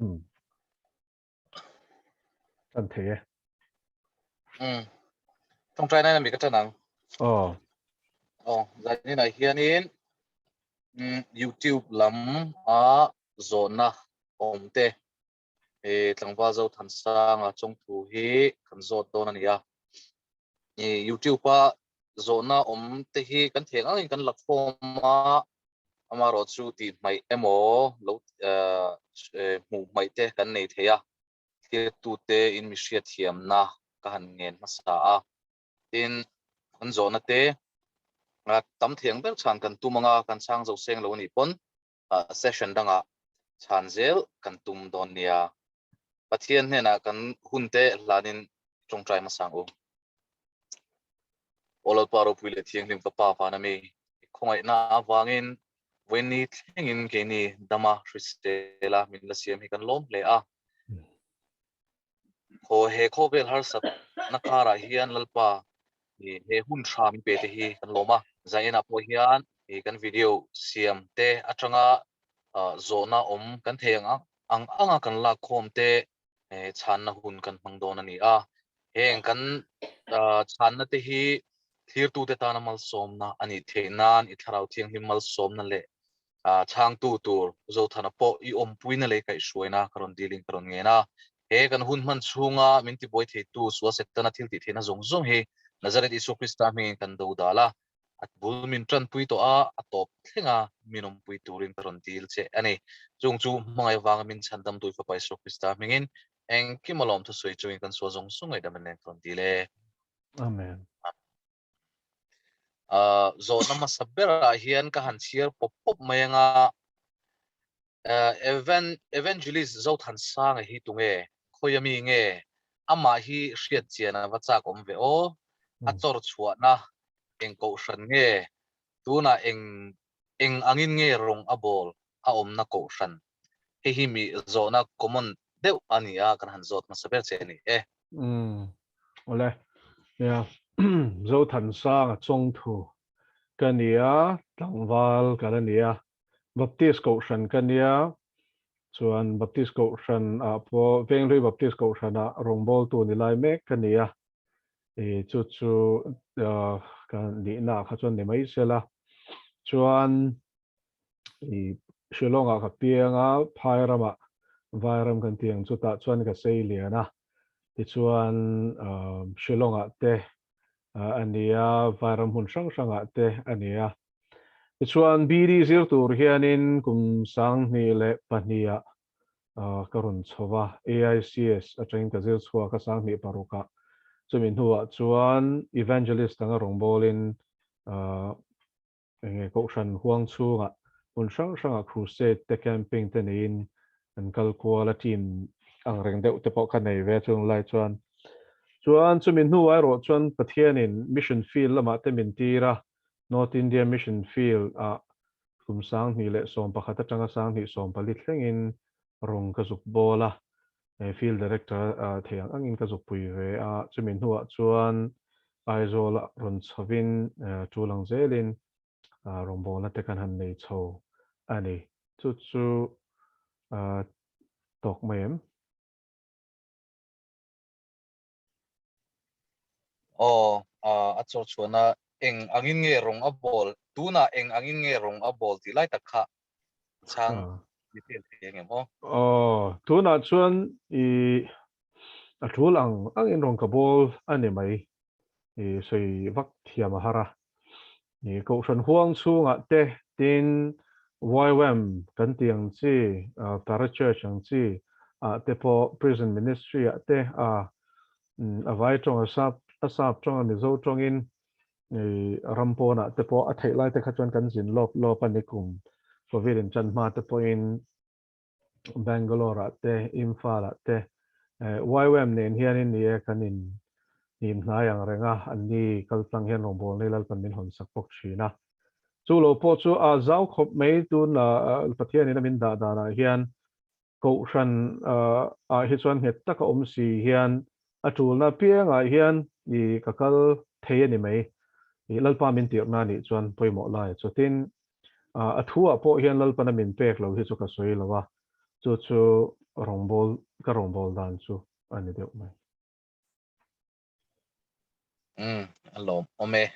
Um. Ṭan thei e. Um. Ṭawngṭai nai na mi ka ṭan ang. Aw. Aw, zaninah hianin um YouTube lam a zawhna awm te he tlangval Zothansanga chawngthu hi kan zawt dawn a ni a. YouTube a zawhna awm te hi kan theng angin kan la khawm a, amaherawh chu tih hmaih emaw lo hmuh hmaih te kan nei thei a, thiltute in mi hriatthiamna ka han ngen hmasa a. Tin, kan zawhna te tam theng ber chhan kan tum anga kan chhang zo seng lo a nih pawn session dangah chhan zel kan tum dawn nia. Pathian hnenah kan hunte hlanin tawngtai hmasa ang u. Aw Lalpa ropui leh thianghlim ka Pa van ami, i khawngaihna avangin vawiinni thlengin keini dama hrisela min la siam hi kan lawm hle a. Khaw he khawvel harsatna karah hian Lalpa he hun tha min pe te hi kan lawm a. Zainah pawh hian kan video siam te atanga zawhna awm kan thei ang ang anga kan lakkhawm te chhanna hun kan hmang dawn a ni a. Heng kan chhanna te hi thlirtute tana malsawmna a nih theih nan i Thlarau Thianghlim malsawmna leh chhangtu tur Zothana pawh i awmpuina leh kaihhruaina ka rawn dilin ka rawn ngen a. He kan hun hman chhunga min tibuai theitu sual Setana thil tih theihna zawng zawng hi Nazareth Isua Krista hmingin kan do dal a, a bul min tanpui tawh a, a tawp thlenga min awmpui turin ka rawn dil che a ni. Chung chu hmangaih avanga min chhandamtu i Fapa Isua Krista hmingin engkim a lawm thusawi chungin kan sual zawng zawng ngaihdam nen ka rawn dil e. Amen. Uh, zawhna hmasa berah hian ka han chhiar pawp pawp mai anga uh, Evan, Evangelist Zothansanga hi tunge khawi ami nge amah hi hriat chian a va chak awm ve aw a chawr chhuahna eng kohhran nge tunah eng eng angin nge rawng a bawl a awmna kohhran hei hi mi zawhna common deuh a ni a kan han zawt hmasa ber che a ni e. Umm awle nia Zothansanga chawngthu ka nia tlangval ka la nia Baptist kohhran ka nia chuan Baptist kohhran ah pawh Venghlui Baptist kohhran ah rawngbawltu ni lai mek ka nia i chu chu ka nihna ah kha chuan ni mai sela chuan i Shillong ah ka piang a, Phai ramah Vairam kan tih ang chutah chuan ka sei lian a, tichuan Shillong ah te a ni a, Vairam hmun hrang hrang ah te a ni a. Tichuan BD zir tur hianin kum 2002 ah ka rawn chho va, AICS atangin ka zir chhuak a 2006 ah, chumi hnuah chuan Evangelist anga rawngbawlin Enge Kohhran huang chhungah hmun hrang hrangah crusade te camping te neiin an kal kual a, team ang reng deuh te pawh kha nei ve chung lai chuan. Chuan chumi hnuah erawh chuan Pathianin mission field lamah te min tir a, North India Mission Field ah kum 2011 atanga 2014 thlengin rawng ka zuk bawl a, Field Director thei ang angin ka zuk pui ve a, chumi hnuah chuan Aizawlah rawn chhovin tul ang zelin rawngbawlna te kan han nei chho a ni. Chu chu tawk mai em? Aw, a chawr chhuahna eng angin nge rawng a bawl, tunah eng angin nge rawng a bawl tih lai tak kha chhang detail thei ang em aw? Aw, tunah chuan i a tul ang angin rawng ka bawl a ni mai, i sawi vak thiam a har a. I Kohhran huang chhungah te tin YWAM kan tih ang chi, Para Church ang chi ah te pawh Prison Ministry ah te a a vai tawng a sap a sap tawng a Mizo tawngin i ram pawnah te pawh a theih lai te kha chuan kan zin lawp lawp a ni kum Covid in chan hma te pawhin Bangalore ah te, Imphal ah te YWAM nen hianin ni e kan in hnim hnai ang reng a, anni kaltlang hian rawngbawlna hi Lalpan min hawn sak bawk thin a. Chu lo pawh chu a zau khawp mai tun Pathianin a min dah danah hian Kohhran ah hi chuan nghet taka awm si hian a tulna apiangah hian i ka kal thei a ni mai. I Lalpa min tirhna anih chuan pawimawh lai chutin a thu ah pawh hian Lalpana min pek lo hi chu ka sawi lo a, chu chu Rawngbawl ka rawngbawl dan chu a ni deuh mai. Umm a lawm awm e.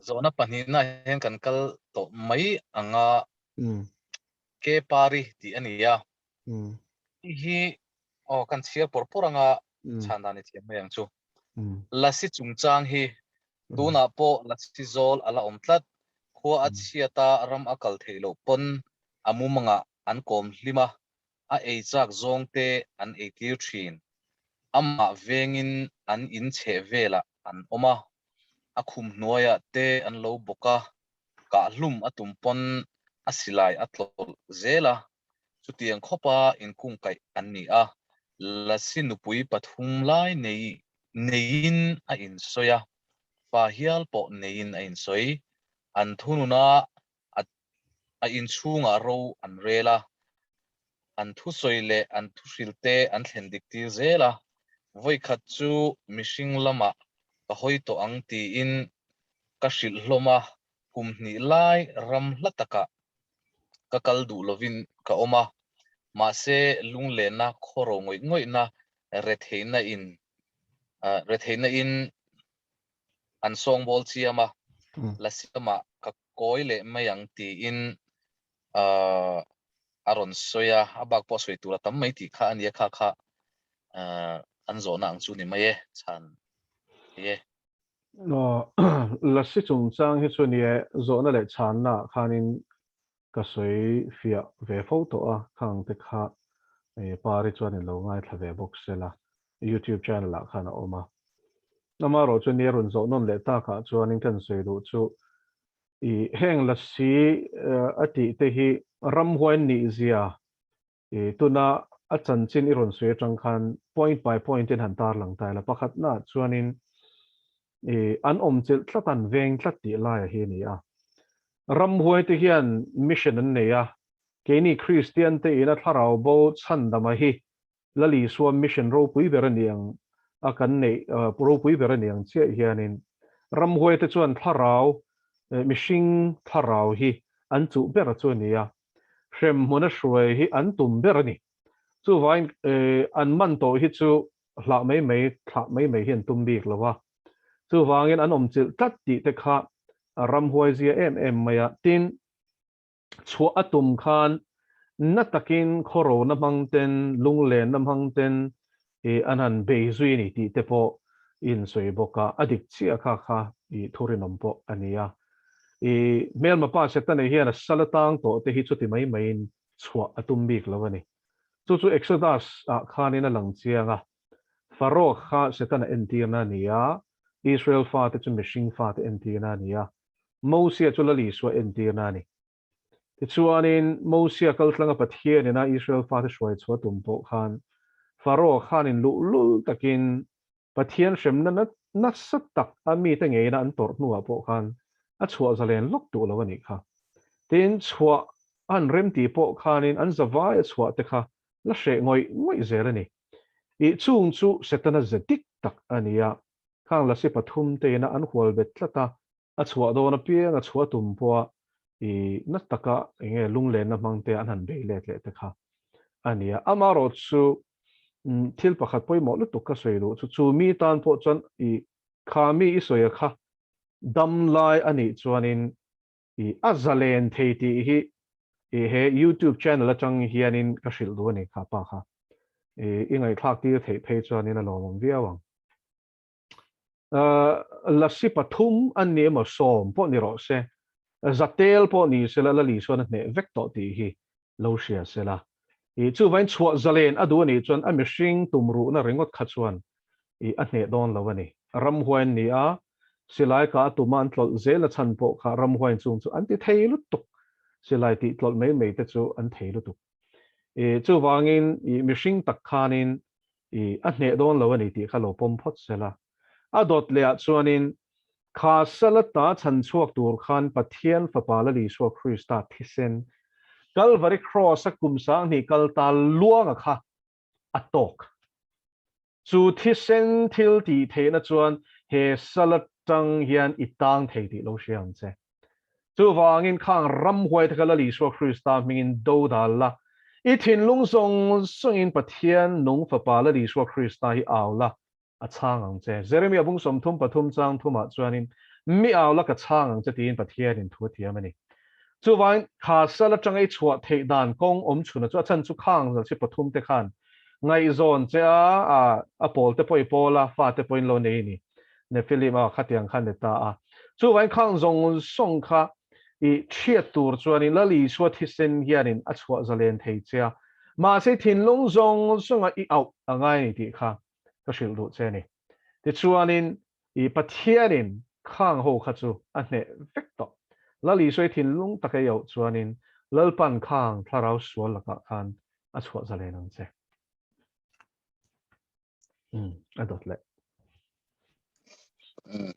Zawhna pahnihna hian kan kal tawh mai ang a. Ke pari tih a ni a. Hei hi aw kan chhiar pawr pawr anga chhan dan i thiam mai ang chu. Lasi chungchang hi tunah pawh lasi zawl a la awm tlat. Khua a chhiat a ram a kal theih loh pawn a mumangah an kawm hlim a, a ei chak zawng te an ei tir thin. Amah vengin an in chheh velah an awm a, a khum hnuaiah te an lo bawk a, kah hlum a tum pawn a silai a tlawlh zel a, chutiang khawpa inkungkaih an ni a, Lasi nupui pathum lai nei neiin a insawi a, fa hial pawh neiin a insawi. An thununa a a inchhungah ro an rel a, an thusawi leh an thuhrilte an thlen dik tir zel a, vawikhat chu mihring lamah ka hawi tawh ang tiin ka hrilh hlawm a, kum hnih lai ram hla takah ka kal duh lovin ka awm a, mahse lunglenna khawro ngawih ngawihna retheihna in retheihna in an sawngbawl chiam a, la siamah ka kawi leh mai ang tiin a rawn sawi a, a bak pawh sawi tur a tam mai tih kha a nia kha kha an zawhna ang chu ni mai e chhan thei e. Lasi chungchang hi chu nia zawhna leh chhanna ah khanin ka sawi fiah ve fo tawh a, khang te kha Pari chuan in lo ngaithla ve bawk sela YouTube channel ah khan a awm a. Amaherawh chu nia rawn zawh nawn leh takah chuanin kan sawi duh chu i heng lasi a tih te hi ramhuai nihzia I tuna a chanchin i rawn sawi atang khan point by point in han tarlang ta ila. Pakhatnaah chuanin i an awmchilh tlat an veng tlat tih laia hi a ni a. Ramhuai te hian mission an nei a, keini Kristian te ina thlarau bo chhandama hi Lal Isua mission ropui ber a ni ang a kan neih ropui ber a ni ang chiah hianin ramhuai te chuan thlarau mihring thlarau hi an chuh ber chu a ni a. Hrem hmuna hruai hi an tum ber a ni. Chuvain an man tawh hi chu hlah mai mai, thlah mai mai hi an tum bik lo a. Chuvangin an awmchilh tlat tih te kha a ramhuai zia em em mai a. Tin, chhuah a tum khan na takin khawrona hmang ten, lunglenna hmang ten an han bei zui a ni tih te pawh in sawi bawk a. A dik chiah kha kha i thurinawm pawh a ni a. I hmelma pa Setana hian a sal atang tawh te hi chuti mai maiin chhuah a tum bik lo a ni. Chu chu Exodus ah khanin a lang chiang a. Pharaoh kha Setana entirna a ni a, Israel fate chu mihring fate entirna a ni a, Mosia chu Lal Isua entirna a ni. Tichuanin Mosia kaltlanga Pathian ina Israel fate hruai chhuah tum pawh khan Pharaoh khanin luhlul takin Pathian hremna nasa tak a mite ngeina an tawrh hnuah pawh khan a chhuah zalen lawk duh lo a nih kha. Tin, chhuah an remti pawh khanin an zavai a chhuah te kha la hreh ngawih ngawih zel a ni. Ih chung chu Setana ze dik tak a ni a, khang lasi pathum te ina an hual bet tlat a, a chhuah dawn apiang a chhuah tum pawha i na taka enge lunglenna hmang te an han bei let leh te kha a ni a. Amaherawh chu thil pakhat pawimawh lutuk ka sawi duh chu chu mi tan pawh chuan i kha mi i sawi a kha dam lai a nih chuanin i a zalen thei tih hi i he YouTube channel atang hianin ka hrilh duh a ni kha pa kha i i ngaihthlak tir theih phei chuanin a lawmawm viau ang. Lasi pathum an ni emaw sawm pawh ni rawh se, zatel pawh ni sela Lali chuan a hneh vek tawh tih hi lo hria sela. I chuvain chhuah zalen a duh a nih chuan a mihring tumruhna ringawt kha chuan i a hneh dawn lo a ni. Ramhuai an ni a, silai kah a tuma an tlawlh zel a chhan pawh kha ramhuaiin chung chu an ti thei lutuk, silai tih tlawlh mai mai te chu an thei lutuk. I chuvangin i mihring tak khanin i a hneh dawn lo a ni tih kha lo pawm phawt se la. A dawt leh ah chuanin kha sala ta chhan chhuak tur khan Pathian Fapa Lal Isua Krista thisen Kalvari Kraws a kum sanghnih kal ta luanga kha a tawk. Chu thisen thil tih theihna chuan he sala tang hian i tang thei tih lo hria ang che. Chuvangin khang ramhuai te kha Lal Isua Krista hmingin do dal la. I thinlung zawng zawngin Pathian nung Fapa Lal Isua Krista hi au la, a chhang ang che. Jeremia bung 33 chang thumah chuanin, Mi au la ka chhang ang che tiin Pathianin thu a thiam a ni. Chuvangin, kha sal atanga i chhuah theih dan kawng awm chhuna chu a chhan chu khang zal si pathum te khan ngaihzawn che a, a pawl te pawh i pawl a, fa te pawhin lo nei ni. Nephilim a khatiang khan ni ta a. Chuvangin khang zawng zawng kha i chhiat tur chuanin Lal Isua thisen hianin a chhuah zalen thei che a, mahse thinlung zawng zawnga i auh a ngai ni tih kha ka hrilh duh che a ni. Tichuanin i Pathianin khang ho kha chu a hneh vek tawh. Lal Isua i thinlung taka i auh chuanin Lalpan khang thlarau sual lakah khan a chhuah zalen ang che. Umm, a dawt leh. Umm,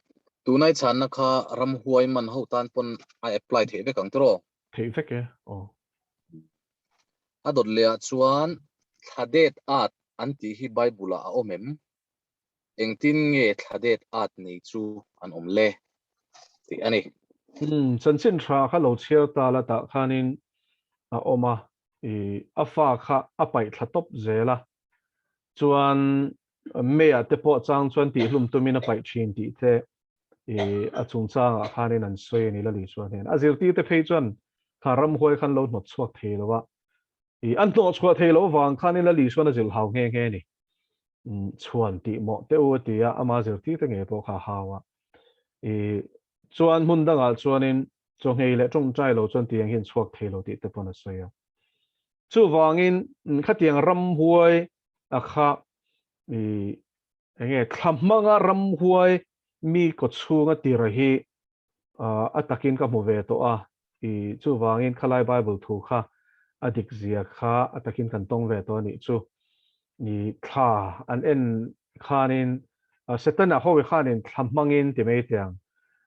tunai chhanna kha ramhuai man ho tan pawn a apply theih vek ang tiraw? Theih vek e, aw. A dawt leh ah chuan thladet at an tih hi Bible ah a awm em? Engtin nge thladet at nei chu an awm le? Tih a ni. Umm, chanchin tha kha lo chhiar ta la tah khanin a awm a, i a fa kha a paih thla tawp zel a, chuan May-ah te pawh chang chuan tihhlum tumin a paih thin tih te i a chungchangah khanin an sawi a ni Lali chuan hian a zirtirte phei chuan kha ramhuai khan lo hnawt chhuak thei lo a, i an hnawh chhuah thei loh vang khanin Lali chuan a zilh hau nghe nghe a ni. Chhuan tih mawh teh u a ti a, ama zirtirte ngei pawh kha a hau a. I chuan hmun dangah chuanin chawngei leh tawngtai lo chuan tiang hian chhuak thei lo tih te pawn a sawi a. Chuvangin khatiang ramhuai a kha i enge thla hmanga ramhuai mi kawchhunga tira hi a takin ka hmu ve tawh a, i chuvangin khalai Bible thu kha a dik zia kha a takin kan tawng ve tawh a nih chu. I thla an en khanin Setana hawi khanin thla hmangin ti mai tiang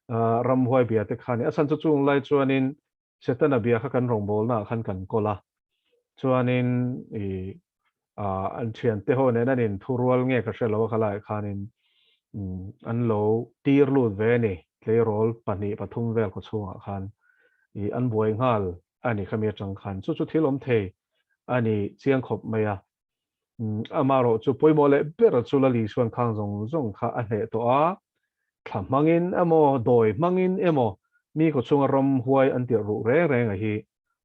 ramhuai bia te khanin a chhan chu chung lai chuanin Setana bia kha kan rawngbawlna ah khan kan kawl a, chuanin i an thiante ho nen an inthurual nge ka hre lo a khalaiah khanin an lo tir lut ve a ni, tleirawl pahnih pathum vel khaw chhungah khan i an buai nghal a ni khami atang khan, chu chu thil awm thei a ni chiang khawp mai a. Amaherawh chu pawimawh leh ber chu Lali chuan khang zawng zawng kha a hneh tawh a, thla hmangin emaw, dawi hmangin emaw mi kawchhunga ramhuai an tirh ruh reng reng a hi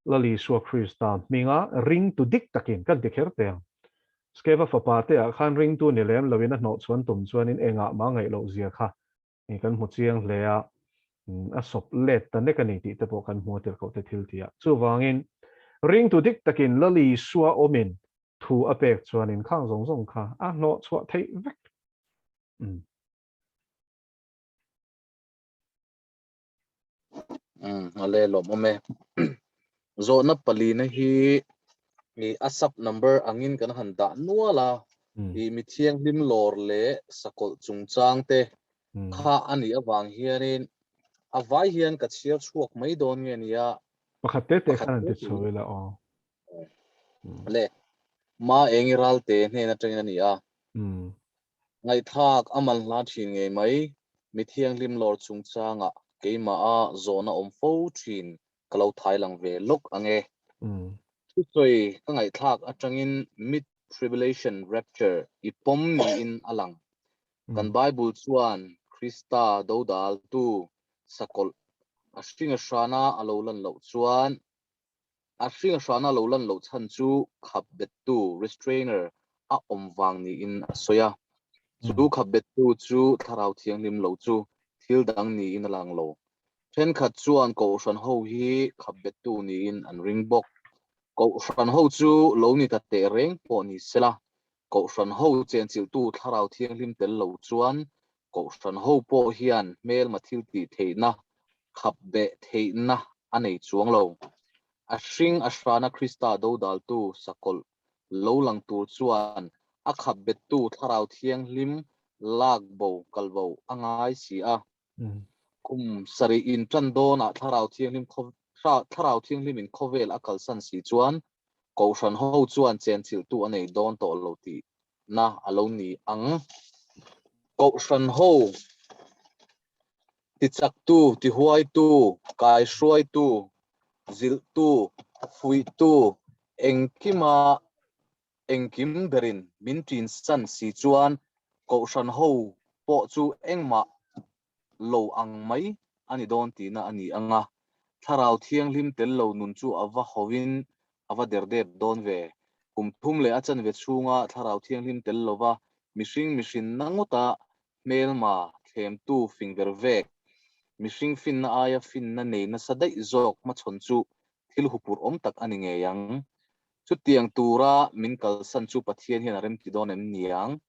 Lali Isua Krista hminga ringtu dik takin kan ti kher teh ang. Skeva fapa te ah khan ringtu ni lem loin a hnawhchhuan tum chuanin engah mah ngaih loh zia kha kan hmu chiang hle a, a sawp let ta nek a ni tih te pawh kan hmu a tirhkoh te thil ti a. Chuvangin, ringtu dik takin Lal Isua awmin thu a pek chuanin khang zawng zawng kha a hlawh chhuah theih vek. Umm. Umm, a le lawmawm e. Zawhna palina hi i a sub number angin kan han dah nual a, i mi thianghlim lawr leh sakawlh chungchang te kha a nih avang hianin a vai hian ka chhiar chhuak mai dawn nge nia. Pakhat te te khan an ti chho ila aw. Le, ma eng i ralte hnen atangin a ni a. Ngaihthlak a man hla thin ngei mai, mi thianghlim lawr chungchangah keimaha zawhna awm fo thin ka lo thai lang ve lawk ang e. Thusawi ka ngaihthlak atangin mid tribulation rapture i pawm niin a lang. Kan Bible chuan Krista dodaltu sakawlh a hringa hrana a lo lan loh chuan A hringa hrana lo lan loh chhan chu khap bettu, restrainer, a awm vang niin a sawi a. Chu khap bettu chu Thlarau Thianghlim lo chu thil dang niin a lang lo. Thenkhat chuan Kohhran ho hi khap bettu niin an ring bawk. Kohhran ho chu lo ni ta teh reng pawh ni sela, Kohhran ho chenchilhtu Thlarau Thianghlim tel lo chuan Kohhran ho pawh hian hmelma thil tih theihna, khap beh theihna a nei chuang lo. A hring a hrana Krista dodaltu sakawlh lo lang tur chuan a khap bettu Thlarau Thianghlim lak bo kal bo a ngai si a. Kum sarih in tan dawnah Thlarau Thianghlim Thlarau Thianghlimin khawvel a kalsan si chuan Kohhran ho chuan chenchilhtu a nei dawn tawh lo tih na a lo ni ang. Kohhran ho tichaktu, tihuaitu, kaihruaitu, zilhtu, fuihtu, Engkima engkim berin min ṭin san si chuan Kohhran ho pawh chu engmah lo ang mai a ni dawn tihna a ni ang a, Thlarau Thianghlim tel lo nun chu a va hawin a va derdep dawn ve. Kum thum leh a chanve chhunga Thlarau Thianghlim tel lova mihring mihrinna ngawta hmelma thlemtu fing ver vek, mihring finna aia finna nei nasa daih zawk hmachhawn chu thil hupurh awm tak a ni ngei ang. Chutiang tura min kalsan chu Pathian hian a remti dawn em niang?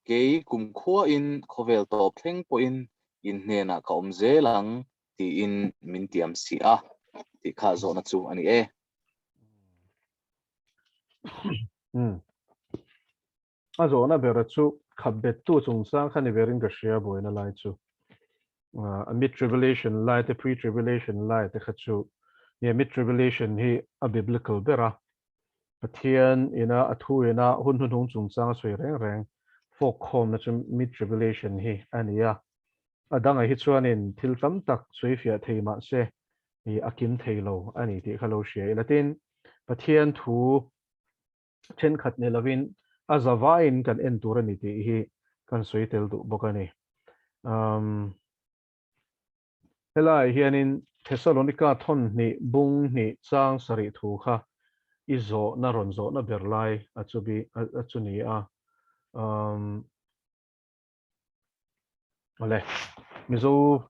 Kei kumkhuain khawvel tawp thleng pawhin in hnenah ka awm zel ang tiin min tiam si a tih kha zawhna chu a ni e. A zawhna bera chu khap bettu chungchang kha ni berin ka hria buaina lai chu. A mid tribulation lai te pre tribulation lai te kha chu nge mid tribulation hi a biblical ber a, Pathian ina a thu ina hun hnuhnung chungchang a sawi reng reng fawk khawmna chu mid tribulation hi a ni a. A dangah hi chuanin thil tam tak sawifiah thei mahse a kim thei lo a ni tih kha lo hria ila. Tin, Pathian thu thenkhat ni lovin a zavaiin kan en tur a ni tih hi kan sawi tel duh bawk a ni. Um, helai hianin Thessalonica thawn hnih bung hnih chang sarih thu kha i zawhna rawn zawhna ber lai a chu bi a chu ni a. Um, Awle, Mizo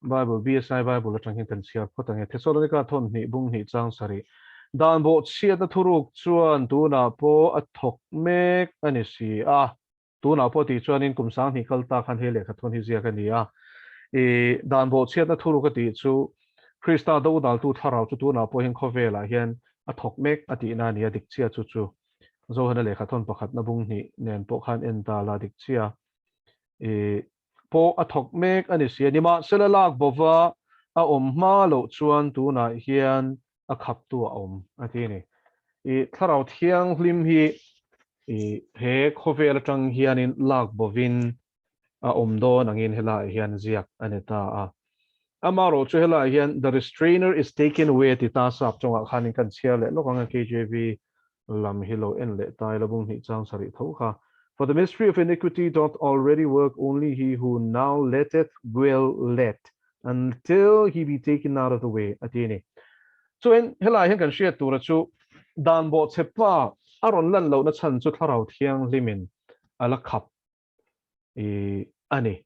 Bible, BSI Bible atang hian kan chhiar phawt ang e. Thessalonica thawn hnih bung hnih chang sarih. Dan bawh chhiatna thuruk chuan tunah pawh a thawk mek a ni si a. Tunah pawh tih chuanin kum sanghnih kal ta khan he lehkha thawn hi ziak a ni a. I dan bawh chhiatna thuruk a tih chu Krista dodaltu thlarau chu tunah pawh hian khawvelah hian a thawk mek a tihna a ni a, dik chiah chu chu. Zohana lehkha thawn pakhatna bung hnih nen pawh khan en ta la dik chiah. I pawh a thawk mek a ni si a, nimahsela lak bova a awm hma loh chuan tunah hian a khaptu a awm a ti a ni. I Thlarau Thianghlim hi i he khawvel atang hianin lak bovin a awm dawn angin helaiah hian ziak a ni ta a. Amaherawh chu helaiah hian the restrainer is taken away a ti ta sap chungah khanin kan chhiar leh lawk ang a, KJV lam hi lo en leh ta ila bung hnih chang sarih tho kha. For the mystery of iniquity doth already work only he who now letteth will let until he be taken out of the way a ti a ni. Chuan helaiah hian kan hriat tura chu dan bawhchhe pa a rawn lan lohna chhan chu Thlarau Thianghlimin a la khap i a ni.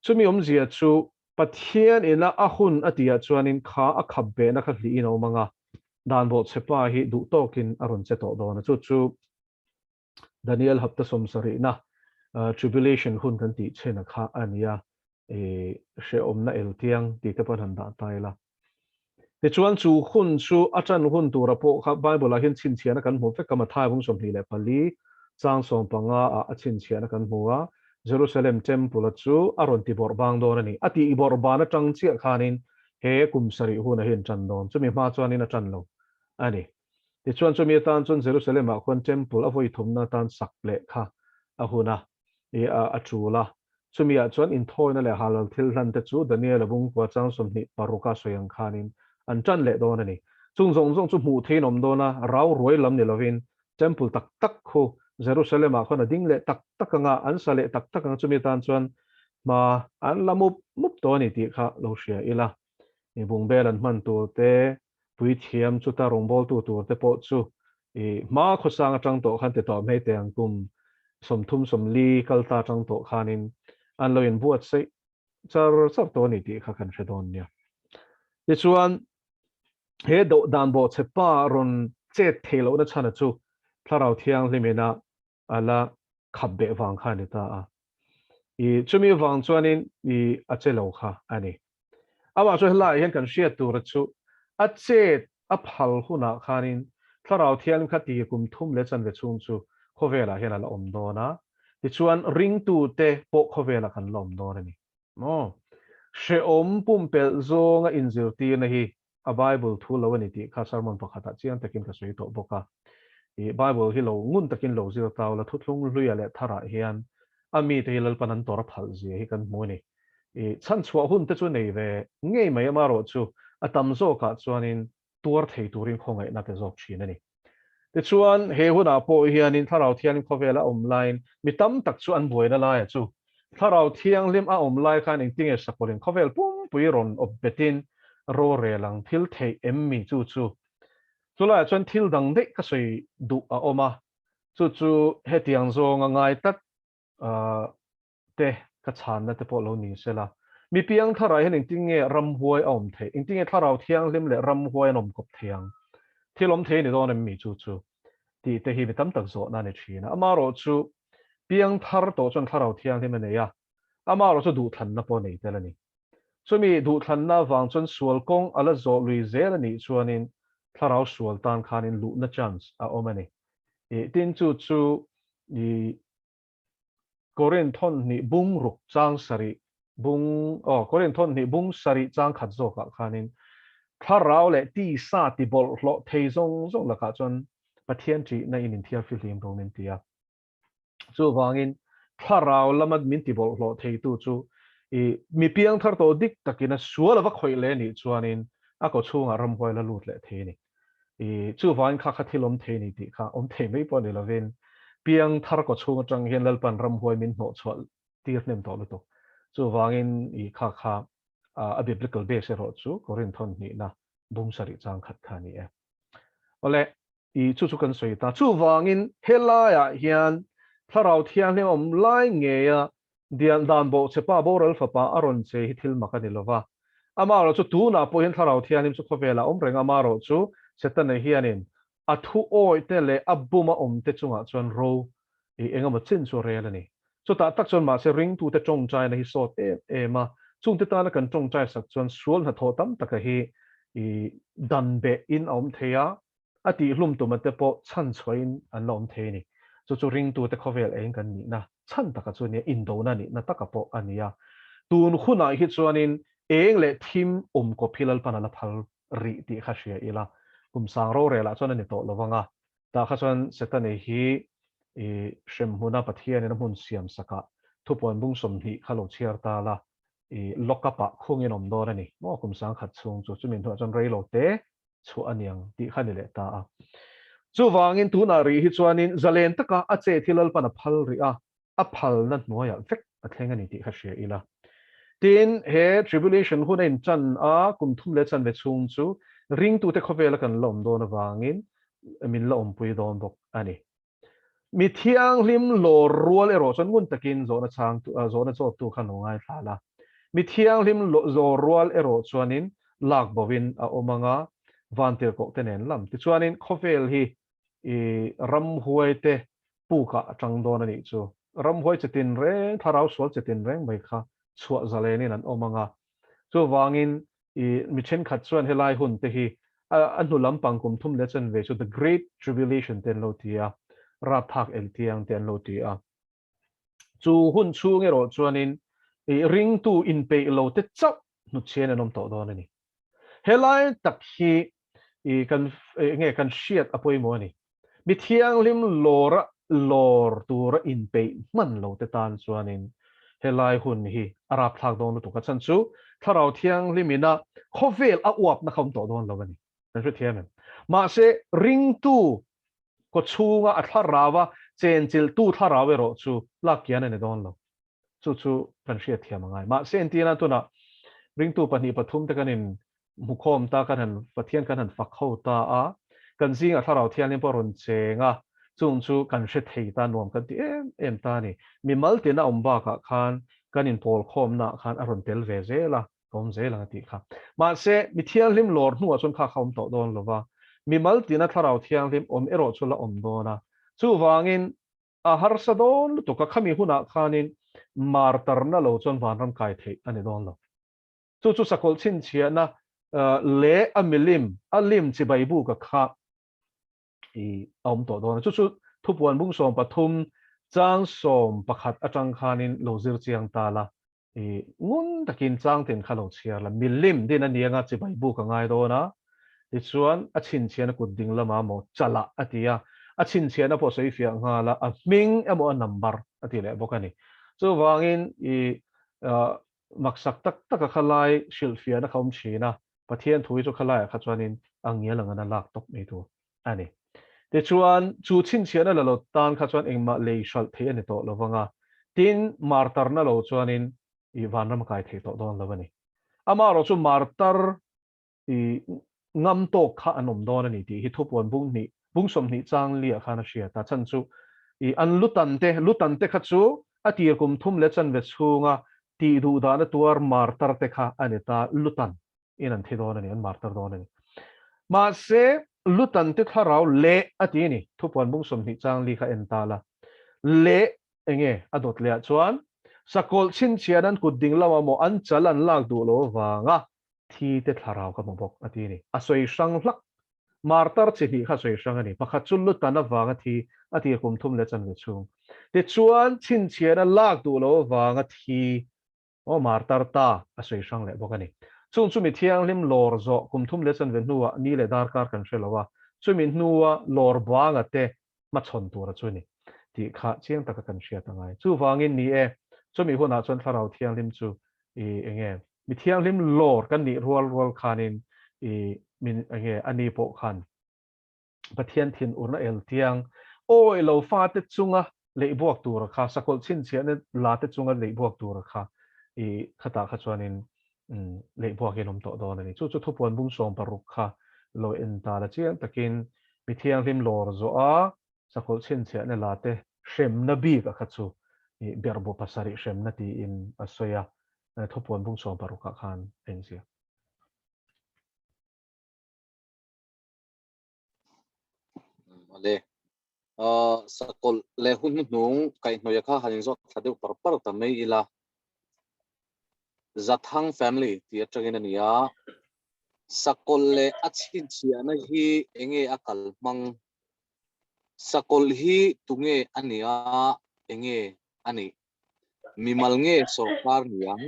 Chumi awmzia chu Pathian ina a hun a tihah chuanin kha a khap behna kha hlihin a awm ang a, dan bawhchhe pa hi duh tawkin a rawn che tawh dawn a. Chu chu Daniel hapta sawmsarihna tribulation hun kan tih chhena kha a ni a, i hrehawmna eltiang tih te pawh an han dah ta ila. Tichuan chu hun chu a ṭan hun tura pawh kha Bible-ah hian chhinchhiahna kan hmu vek a, Matthai bung 24 chang 15 ah a chhinchhiahna kan hmu a, Jerusalem Temple-a chu a rawn ti bawrh bang dawn a ni. A tih bawrh ban aṭang chiah khanin he kum sarih hunah hi an ṭan dawn. Chumi hma chuanin a ṭan lo a ni. Tichuan chumi atan chuan Jerusalem-ah khuan Temple a vawi thumna atan sak leh kha a hun a, i a ṭul a. Chumiah chuan inthawina leh halal thil hlan te chu Daniel-a bungkua chang 26 a sawi ang khanin an ṭan leh dawn a ni. Chung zawng zawng chu hmuh theiin awm dawn a, rau ruai lam ni lovin Temple tak tak khu Jerusalem-ah khuan a ding leh tak tak ang a, an sa leh tak tak ang a, chumi atan chuan hma an la mup mup tawh a ni tih kha lo hria ila. I bungbel an hman tur te, puithiam chuta rawngbawltu tur te pawh chu i hma khawsang atang tawh khan ti tawh mai teh ang kum 30 40 kal ta atang tawh khanin an lo inbuatsaih char char tawh a ni tih kha kan hre dawn nia. Tichuan he dan bawhchhe pa rawn chet theih lohna chhana chu Thlarau Thianghlim ina a la khap beh vang kha a ni ta a. I chumi vang chuanin i a che lo kha a ni. Amah chu helaiah hian kan hriat tura chu a chet a phal hunah khanin Thlarau Thianghlim kha ti kum thum leh chanve chhung chu khawvelah hian a la awm dawn a, tichuan ringtute pawh khawvelah kan la awm dawn a ni. Maw? Hrehawm pumpelh zawnga inzirtirna hi a Bible thu lo a ni tih kha sermon pakhatah chiang takin ka sawi tawh bawk a. I Bible hi lo ngun takin lo zir tau la, thuthlung hluia leh tharah hian a mite hi Lalpan an tawrh a phalh zia hi kan hmu a ni. I chhanchhuah hun te chu nei ve ngei mai amarawh chu a tam zawkah chuanin. tuar thei turin khawngaihna pe zawk thin a ni. Tichuan, he hunah pawh hianin Thlarau Thianghlim khawvela awm laiin mi tam tak chu an buaina laia chu Thlarau Thianghlim a awm lai khan engtinge sakawlin khawvel pumpui rawn awp betin rorel ang thil theih em mi chu chu? Chulaiah chuan thil dang daih ka sawi duh a awm a, chu chu hetiang zawnga ngai tlat te ka chhanna te pawh lo ni sela. Mi piang thlarah hian engtin nge ramhuai a awm theih? Engtin nge thlarau thianghlim leh ramhuai an awm kawp thei ang? Thil awm thei a ni dawn em mi chu chu? Tih te hi mi tam tak zawhna a ni thin a. Amaherawhchu piang thar tawh chuan thlarau thianghlim a nei a, amaherawhchu duhthlanna pawh a nei tel a ni. Chumi duhthlanna avang chuan sual kawng a la zawh lui zel a nih chuanin thlarau sual tan khanin luhna chance a awm a ni. Tin chu chu i Korin thawnhnih bung ruk chang sarih bung aw Korin thawnhnih bung sarih chang khat zawkah khanin thlarau leh tisa ti bawlhhlawh thei zawng zawng lakah chuan Pathian ṭihna in inthiar fihlim ro min ti a. Chuvangin thlarau lama min ti bawlhhlawh theitu chu i mi piangthar tawh dik takin a sual a va khawih leh nih chuanin a kawchhungah ramhuai la lut leh thei a ni. I chuvangin kha kha thil awm thei a ni tih kha awm thei mai pawh ni lovin piang thar kaw chhung atang hian Lalpan ramhuai min hnawh chhuah tir hnem tawh lutuk. Chuvangin i kha kha a biblical base erawh chu Korinth thawn hnihna bung sarih chang khat kha a ni e. Awle, i chu chu kan sawi ta. Chuvangin helaiah hian Thlarau Thianghlim awm lai ngeia Dian dan bawh che pa boral fapa a rawn che hi thil mak a ni lo va. Amaherawh chu tunah pawh hian Thlarau Thianghlim chu khawvelah a awm reng a, amaherawh chu Setana hianin a thu awih te leh a buma awm te chungah chuan ro i engemaw chin chu a rel a ni. Chutah tak chuan mahse ringtute tawngtaina hi sawt em em a, chungte tana kan tawngtai sak chuan sual hnathawh tam taka hi i dan beh in a awm thei a, A tihhlum tuma te pawh chhan chhuahin an la awm thei a ni. Chu chu ringtute khawvel eng kan nihna chhan taka chu nia, indona nihna taka pawh a ni a. Tun hunah hi chuanin eng leh thim awm kawp hi Lalpan a la phal rih tih kha hria ila, kum sang rorelah chuan a ni tawh lo vang a. Tah kha chuan Setane hi i hremhmuna Pathianin a hmun siam sakah thupuan bung 20 kha lo chhiar ta la, i lock up-ah khungin awm dawn a ni maw kum 10,000 chhung chu. Chumi hnuah chuan rei lo te chhuah a niang tih kha ni leh ta a. Chuvangin tunah rih hi chuanin zalen taka a che thil Lalpan a phal rih a, a phalna hnuaiah vek a thleng a ni tih kha hria ila. Tin, he tribulation hun a intan a, kum thum leh chanve chhung chu ringtute khawvela kan la awm dawn avangin min la awmpui dawn bawk a ni. Mi thianghlim lawr rual erawh chuan ngun takin zawhna chhang zawhna chawttu khan lo ngaithla la. Mi thianghlim zawr rual erawh chuanin lak bovin a awm ang a, vantirhkoh te nen lam. Tichuanin khawvel hi i ramhuai te pukah a tang dawn a nih chu. Ramhuai chi tinreng, thlarau sual chi tinreng mai kha chhuah zalenin an awm ang a. Chuvangin I mi thenkhat chuan helai hun te hi a hnu lampang kum thum leh chanve chu The Great Tribulation te an lo ti a, rapthak eltiang te an lo ti a. Chu hun chhung erawh chuanin i ringtu inpeih lo te chauh hnutchhian an awm tawh dawn a ni. Helai tak hi i kan nge kan hriat a pawimawh a ni. Mi thianghlim lawra lawr tura inpeih hman lo te tan chuanin helai hun hi a rapthlak dawn lutuk a chhan chu Thlarau Thianghlim ina khawvel a uapna kha awm tawh dawn lo a ni. Kan hrethiam em? Mahse, ringtu kawchhunga a thlaraua chenchilhtu thlarau erawh chu lak kian a ni dawn lo. Chu chu kan hriatthiam a ngai. Mahse entirna tunah ringtu pahnih pathum te kan in hmukhawm ta, kan han Pathian kan han fak ho ta a, kan zingah Thlarau Thianghlim pawh a rawn cheng a, chung chu kan hre thei ta, nuam kan ti em em ta a ni. Mimal tina awm bakah khan kan inpawlkhawmnaah khan a rawn tel ve zel a, ka awm zel ang a tih kha. Mahse mi thianghlim lawr hnuah chuan kha kha awm tawh dawn lo va, mimal tina Thlarau Thianghlim awm erawh chu la awm dawn a. Chuvangin A harsa dawn lutuk a, khami hunah khanin martarna lo chuan vanram kai theih a ni dawn lo. Chu chu sakawlh chhinchhiahna leh a milim, a lim chibai buka kha i a awm tawh dawn a. Chu chu thupuan bung 13 chang 11 atang khanin lo zir chiang ta la, i ngun takin changtin kha lo chhiar la, milim din a nianga chibai buk a ngai dawn a, tichuan a chhinchhiahna kut ding lamah maw chalah a ti a, a chhinchhiahna pawh sawi fiah nghal a, a hming emaw a number a ti leh bawk a ni. Chuvangin i maksak tak taka kha lai hrilhfiahna kha awm thin a. Pathian thu hi chu khalaiah kha chuanin a ngial ang an a lak tawp mai tur a ni. Tichuan, chu chhinchhiahna la lo tan kha chuan engmah lei hralh theih a ni tawh lo vang a, tin, martarna lo chuanin i vanram a kai thei tawh dawn lo a ni. Amaherawh chu martar i ngam tawk kha an awm dawn a ni tih hi thupuan bung hnih, bung 20 chang liah khan a hriat a, chhan chu i an lutan te, lutan te kha chu a tir kum thum leh chanve chhunga tih duh dahna tuar martar te kha a ni ta, lutan in an thi dawn a ni, an martar dawn a ni. Mahse, lutan te thlarau leh a ti a ni, thupuan bung 20 chang li kha en ta la, leh enge a dawt leh ah chuan sakawlh chhinchhian an kut ding lamah maw an chal an lak duh lo avanga thi te thlarau ka hmu bawk a ti a ni. A sawi hrang hlak. Martar chi hnih kha a sawi hrang a ni. Pakhat chu lutan avanga thi a ti a kum thum leh chanve chhung. Tichuan, chhinchhiahna lak duh lo avanga thi aw martar ta a sawi hrang leh bawk a ni. Chung chu mi thianghlim lawr zawh kum thum leh chanve hnuah ni leh darkar kan hre lo a, chumi hnua lawr banga te hmachhawn tura chu ni tih kha chiang taka kan hriat a ngai. Chuvangin ni e, chumi hunah chuan Thlarau Thianghlim chu i enge mi thianghlim lawr kan nih rual rual khanin i min enge a ni pawh khan Pathian thin urna el tiang awi lo fate chunga leihbuak tura kha sakawlh chhinchhiahna la te chunga leihbuak tura kha i khatah kha chuanin leihbuak in awm tawh dawn a ni. Chu chu thupuan bung 16 kha lo en ta la chiang takin mi thianghlim lawr zawh a sakawlh chhinchhiahna la te hremna bik a kha chu i berhbu pasarih hremna tiin a sawi a, thupuan bung 16 ah khan a inziak. Ale. Sakawlh leh hun hnuhnung kaihhnawih kha han inzawt thla deuh par par ta mai ila. Zathang family tih atangin a ni a. Sakawlh leh a chhinchhiahna hi enge a kal hmang? Sakawlh hi tunge a nih a, enge a nih? Mimal nge sawrkar niang?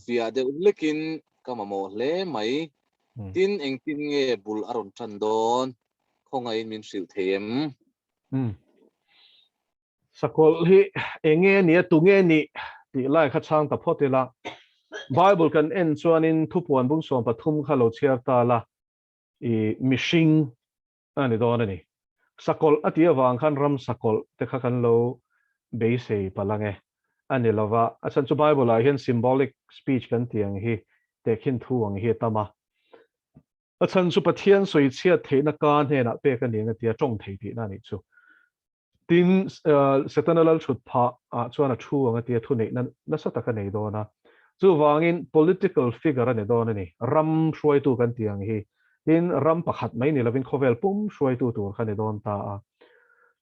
Fiah deuh hlekin ka mamawh hle mai. Tin, engtin nge bul a rawn tan dawn? Khawngaihin min hrilh thei em? Sakawlh hi enge a nih a, tunge a nih tih lai kha chhang ta phawt ila. Bible kan en chuanin thupuan bung 13 kha lo chhiar ta la, i mihring a ni dawn a ni. Sakawlh a tih avang khan ram sakawlh te kha kan lo beisei palh ang e. A ni lova, a chhan chu Bible ah hian symbolic speech kan tih ang hi tehkhin thu ang hi a tam a. A chhan chu Pathian sawi chhiat theihna ka hnenah pek a ni ang a tia tawng thei tihna a nih chu. Tin, Setana lal thut phah ah chuan a thu ang a tia thuneihna nasa tak a nei dawn a. Chuvangin political figure a ni dawn a ni. Ram hruaitu kan tih ang hi. Tin, ram pakhat mai ni lovin khawvel pum hruaitu tur kha ni dawn ta a.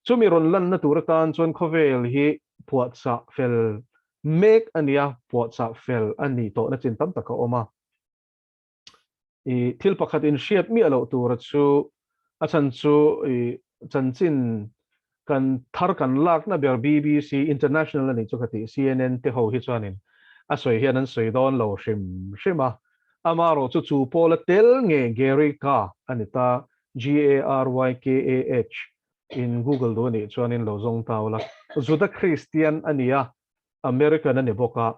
Chumi rawn lanna tur atan chuan khawvel hi puahchah fel mek a nia, puahchah fel a nih tawhna chin tam tak a awm a. I thil pakhat in hriat miah loh tura chu a chhan chu i chanchin kan thar kan lakna ber BBC International a nih chu ka tih CNN te ho hi chuanin a sawi hian an sawi dawn lo hrim hrim a, amaherawh chu chu pawl a tel nge Gary Kah a ni ta, G-A-R-Y-K-A-H, in Google duh a nih chuanin lo zawng ta ula, Juda Kristian a ni a, American a ni bawk a,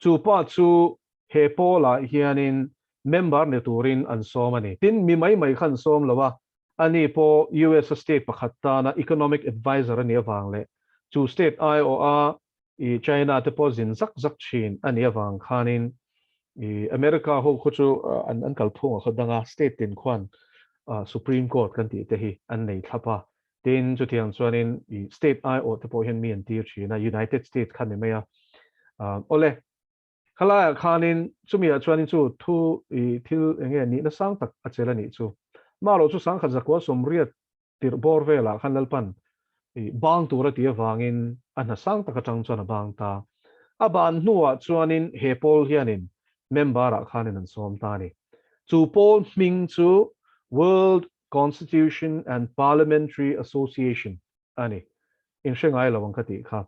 chu pa chu He pawlah hianin member ni turin an sawm a ni. Tin, mi mai mai kha an sawm lo a, ani pawh US a state pakhat tana economic adviser a nih avang leh chu state aiawha i China te pawh zin zak zak thin a nih avang khanin i America ho khu chu an an kalphung a khaw dang a, state tin khuan Supreme Court kan tih te hi an nei thlap a. Tin, chutiang chuanin i state aiawh te pawh hian mi an tir thin a, United States kha ni mai a. Awle, Khalaiah khanin chumiah chuanin chu thu i thil eng nge nihna sang tak a chelh a nih chu. Marawh chu sangkhat zakua 80 tirh bawr velah khan Lalpan i bang tur a tih avangin a hna sang tak atang chuan a bang ta. A ban hnuah chuanin he pawl hianin member-ah khanin an sawm ta a ni. Chu pawl hming chu World Constitution and Parliamentary Association a ni. Inhre ngai lo ang ka tih kha.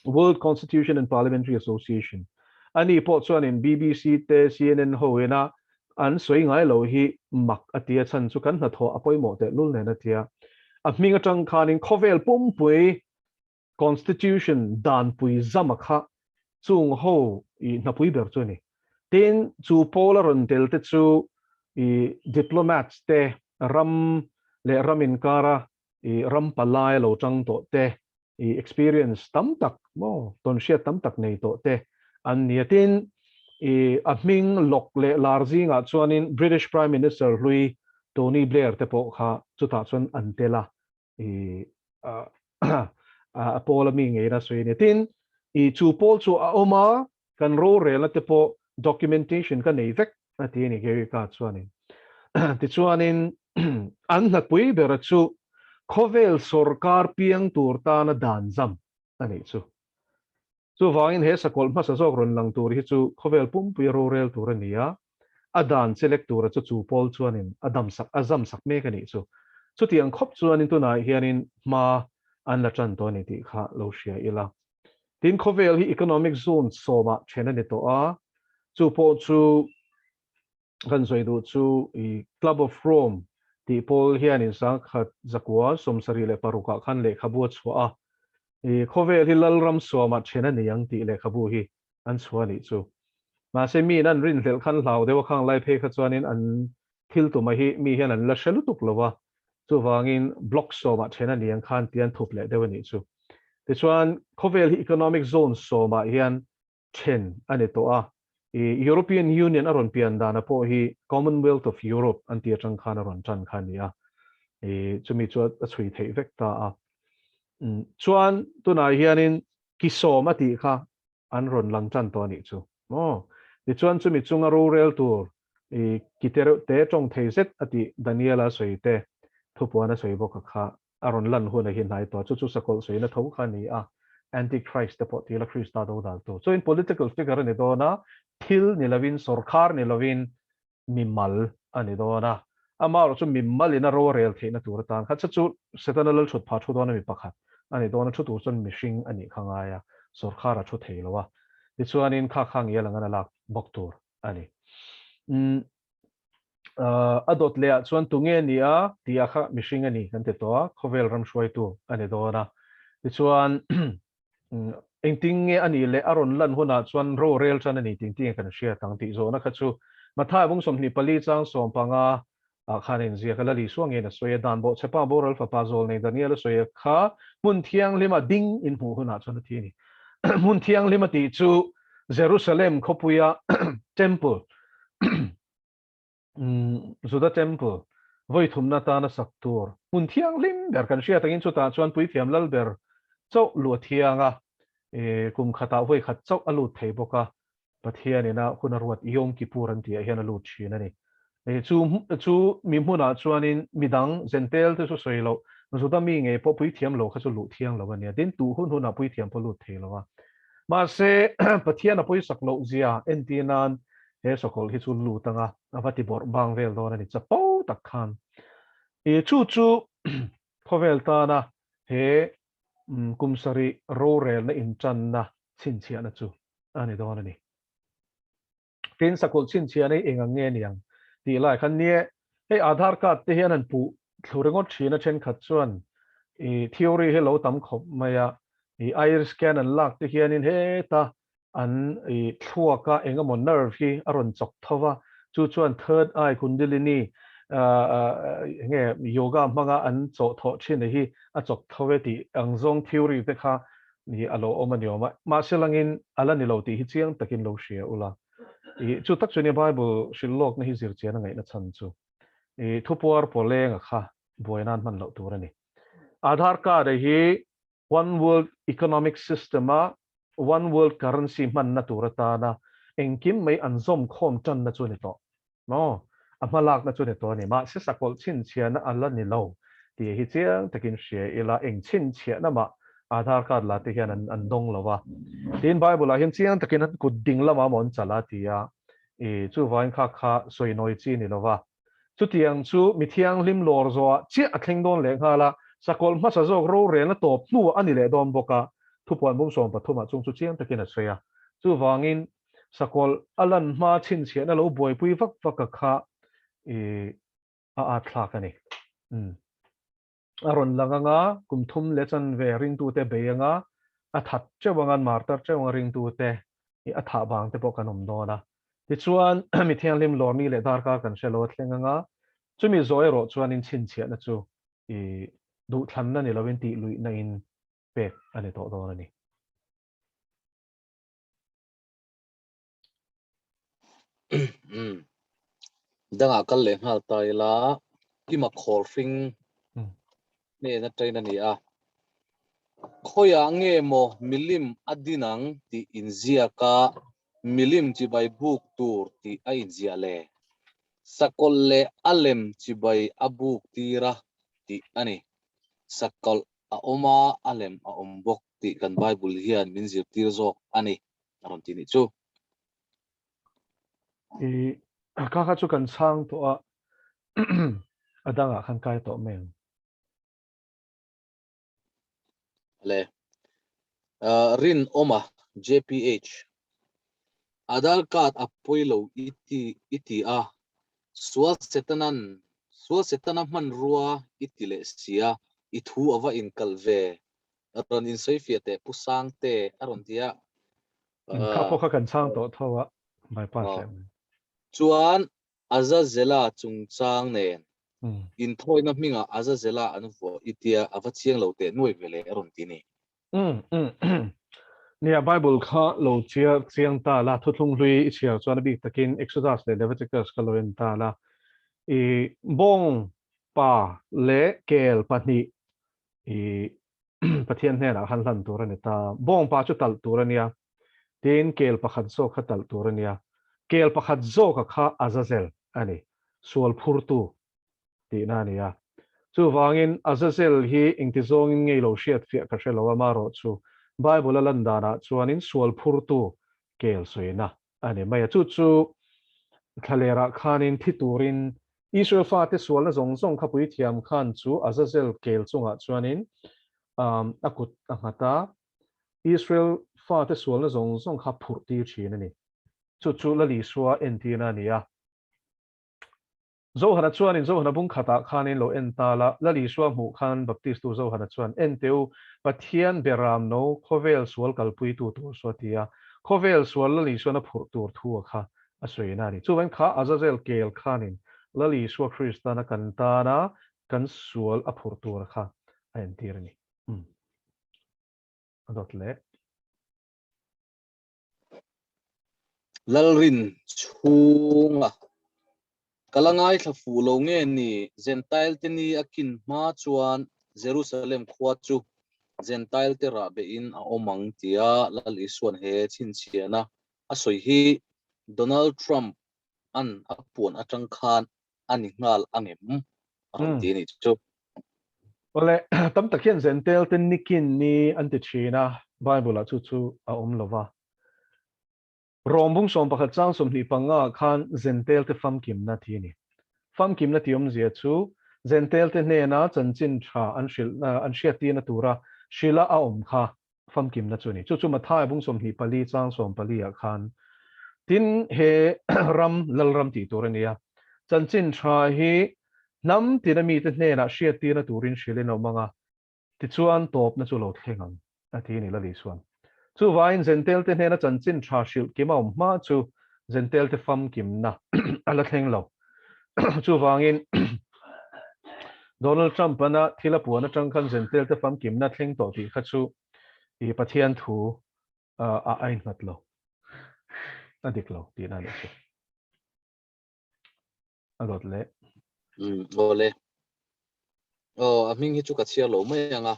World Constitution and Parliamentary Association a ni pawh chuanin BBC te CNN ho ina an sawi ngai lo hi mak a ti a, chhan chu kan hnathawh a pawimawh tehlul nen a ti a. A hming atang khanin khawvel pumpui Constitution danpui zama kha chung ho i hnapui ber chu a ni. Tin, chu pawl a rawn tel te chu i diplomats te, ram leh ram inkara i ram palai a lo tang tawh te, i experience tam tak maw, tawnhriat tam tak nei tawh te an ni a. Tin, i a hming lawk leh lar zingah chuanin British Prime Minister hlui Tony Blair te pawh kha chutah chuan an tel a, i a pawl a mi ngeiin a sawi a ni. Tin, i chu pawl chu a awm a, kan rorelna te pawh documentation ka nei vek a ti a ni Gary Carr chuanin. Tichuanin an hnapui bera chu khawvel sawrkar piang tur tana dan zam a nih chu. Chuvangin he sakawlh hmasa zawk rawn lang tur hi chu khawvel pumpui rorel tur a ni a, a dan chelek tura chu chu pawl chuanin a dam sak a zam sak mek a nih chu. Chutiang khawp chuanin tunah hianin hma an la tan tawh a ni tih kha lo hria ila. Tin, khawvel hi economic zone sawmah then a ni tawh a, chu pawh chu kan sawi duh chu i Club of Rome tih pawl hianin sangkhat zakua 76ah khan lehkhabu a chhuah a, i khawvel hi lalram sawmah then a ni ang tih lehkhabu hi an chhuah a nih chu. Mahse miin an rinhlelh khan hlau deuh a khang lai phei kha chuanin an thil tuma hi mi hian an la hre lutuk lo a, chuvangin block sawmah then a ni ang khan tih an thup leh deuh a nih chu. Tichuan khawvel hi economic zone sawmah hian then a ni tawh a, i European Union a rawn pian dana pawh hi Commonwealth of Europe an tih atang khan a rawn tan kha a ni a, i chumi chu a chhui theih vek ta a. Chuan tunah hianin ki sawm a tih kha an rawn lang tan tawh a nih chu maw. Tichuan chumi chunga rorel tur i ki te reuh te tawng thei zet a tih Daniela sawi te thupuan a sawi bawk a kha a rawn lan hun a hi hnai tawh. Chu chu sakawlh sawina tho kha a ni a, Antichrist te pawh tila Krista do dal tu. Chuin political figure a ni dawn a, thil ni lovin, sawrkhar ni lovin mimal a ni dawn a. Amaherawh chu mimal in a ro a rel theihna tur atan kha chu chu Setana lal thut pha thu dawn a mi pakhat a ni dawn a, thu tur chuan mihring a nih kha ngai a, sawrkhar a thu thei lo a. Tichuanin kha kha ngial ang an a lak bawk tur a ni. Umm a dawt leh ah chuan tunge a ni a tih ah kha mihring a ni kan ti tawh a, khawvel ram hruaitu a ni dawn a. Tichuan engtin nge a nih leh a rawn lan hunah chuan rorel tan a ni tih engtin nge kan hriat ang tih zawhna kha chu Mathai bung 24 chang 15 ah khan a inziak a, Lali Suang ngein a sawi a, dan bawh chepa boral fapa zawl nei Daniel a sawi a kha hmun thianghlima ding in hmuh hunah chuan a thi a ni. Hmun thianghlima tih chu Jerusalem khawpuia temple Juda temple vawi thumna tana sak tur hmun thianghlim ber kan hriat angin chutah chuan puithiam lal ber chauh luh a thiang a, kum khatah vawi khat chauh a lut thei bawk a, Pathian ina hun a ruat Yom Kippur an tihah hian a lut thin a ni. Chu chu mi hmunah chuanin midang Gentile te chu sawi loh, Juda mi ngei pawh puithiam lo kha chu luh thiang lo a nia. Tin, tuh hun hunah puithiam pawh lut thei lo a. Mahse, Pathian a pawisak loh zia entir nan he sawkawlh hi chu lut anga a va ti bawrh bang vel dawn a ni chapo tak khan. I chu chu khawvel tana he kum sarih rorelna intanna chhinchhiahna chu a ni dawn a ni. Tin, sakawlh chhinchhiahna hi eng ang nge ni ang tih lai khan nie hei Aadhaar card te hian an puh thlu ringawt thin a thenkhat chuan i theory hi lo tam khawp mai a, i iris scan an lak te hianin heta an i thluak a eng emaw nerve hi a rawn chawk tho va, chu chuan third eye kundalini eng nge yoga hmanga an chawh thawh thin hi a chawk tho e tih ang zawng theory te kha i a lo awm a ni awm a, mahse langin a la ni lo tih hi chiang takin lo hria ula. I chu tak chu nia Bible hrilh lawkna hi zir chian a ngaihna chhan chu i thupuar pawlenga kha buai nan hman loh tur a ni. Aadhaar card hi One World Economic System a One World Currency hmanna tur atana engkim mai an zawm khawm tanna chu a ni tawh maw? A hmalakna chu a ni tawh a ni. Mahse sakawlh chhinchhiahna a la ni lo tih hi chiang takin hria ila, eng chhinchhiahna mah Aadhaar card la te hian an dawng lo a. Tin, Bible ah hian chiang takin an kut ding lamah maw an chalh a ti a, i chuvangin kha kha sawinawi chi a ni lo va. Chutiang chu mi thianghlim lawr zawhah chiah a thleng dawn leh nghal a, sakawlh hmasa zawk rorelna tawp hnuah a ni leh dawn bawk a, thupuan bung 13 ah chung chu chiang takin a sawi a. Chuvangin, sakawlh a lan hma chhinchhiahna lo buaipui vak vak a kha i a at thlak a ni. Umm. A rawn lang anga, kum thum leh chanve ringtute bei anga, a that teuh anga, an martar teuh anga ringtute i a thah vang te pawh kan awm dawn a. Tichuan, mi thianghlim lawr ni leh darkar kan hre lo a thleng anga, chumi zawh erawh chuanin chhinchhiahna chu i duhthlanna ni loin tih luihna in pek a ni tawh dawn a ni. Dangah kal leh nghal ta ila, Kima khawl hring hnen atangin a ni a. Khawiah nge maw milim a din ang tih inziak a, milim chibai buk tur tih a inziah le? Sakawlh leh a lem chibai a buk tir a tih a ni. Sakawlh a awm a, a lem a awm bawk tih kan Bible hian min zirtir zawk a ni, a rawn ti nih chu. I ka kha chu kan chhang tawh a, a dangah khan kai tawh mai ang. Le. Rinawma, JPH, Aadhaar card a pawi lo i ti i ti a, sual Setanan sual Setana hmanrua i ti leh sia, i thu a va inkalh ve, rawn insawifiah teh Pu Sangte a rawn ti a. Kha pawh kha kan chhang tawh tho a, bypass leh mai. Chuan Azazela chungchang nen inthawina hmingah Azazela an vuah i tia a va chiang lo teh nuai ve le a rawn ti ni. Nia, Bible kha lo chhiar chiang ta la, Thuthlung hlui i chhiar chuan a bik takin Exodus leh Leviticus kha lo en ta la. I bawng pa leh kel pahnih i Pathian hnenah khan hlan tur a ni ta. Bawng pa chu talh tur a nia, Tin, kel pakhat zawk kha talh tur a nia. Kel pakhat zawka kha Azazel a ni, sual phurtu tihna a ni a. Chuvangin, Azazel hi engti zawngin ngei lo hriat fiah ka hre lo a, marawh chu Bible a lan danah chuanin sual phurtu kel sawina a ni mai a. Chu chu thlalerah khanin thi turin Israel fate sualna zawng zawng kha puithiam khan chu Azazel kel chungah chuanin a kut a nghat a, Israel fate sualna zawng zawng kha phurh tir thin a ni. Chu chu Lal Isua entirna a ni a. Zohana chuanin Zohana bung khatah khanin lo en ta la, Lal Isua hmuh khan Baptistu Zohana chuan, En teh u, Pathian beram no khawvel sual kalpuitu tur saw a ti a. Khawvel sual Lal Isuan a phurh tur thu a kha a sawina a ni. Chuvain kha Azazel kel khanin Lal Isua Kristana kan tana kan sual a phurh tur a kha a entir a ni. Umm. A dawt leh. Lalrin chhunga ka la ngaithla fuh lo nge ni Gentile te ni a kin hma chuan Jerusalem khua chu Gentile te rah behin a awm ang tia Lal Isuan he chhinchhiahna a sawi hi Donald Trump an a puan atang khan a ni nghal ang em? A rawn ti a nih chu. Awle, tam tak hian Zentel te nikin ni an ti thin a, Bible-ah chu chu a awm lo va. Rom bung 11 chang 25 ah khan Zentel te famkimna ti a ni. Famkimna tih awmzia chu Zentel te hnena chanchin tha an hrilh an hriattirna tura hrila a awm kha famkimna chu a ni. Chu chu Matthai bung 24 chang 14 ah khan tin he ram Lalram tih tur a ni a. Chanchin tha hi hnam tina mite hnenah hriattirna turin hrilhin a awm ang a, tichuan tawpna chu lo thleng ang a ti a ni Lal Isuan. Chuvangin Zentelte hnena chanchin tha hrilh kim a awm hma chu Zentelte famkimna a la thleng lo. Chuvangin Donald Trump-ana thil a puan atang khan Zentelte famkimna thleng tawh tih kha chu i Pathian thu a a innghat lo, a dik lo tihna a nih chu. A dawt leh. Umm awle. Aw a hming hi chu ka chhiar lo mai ang a.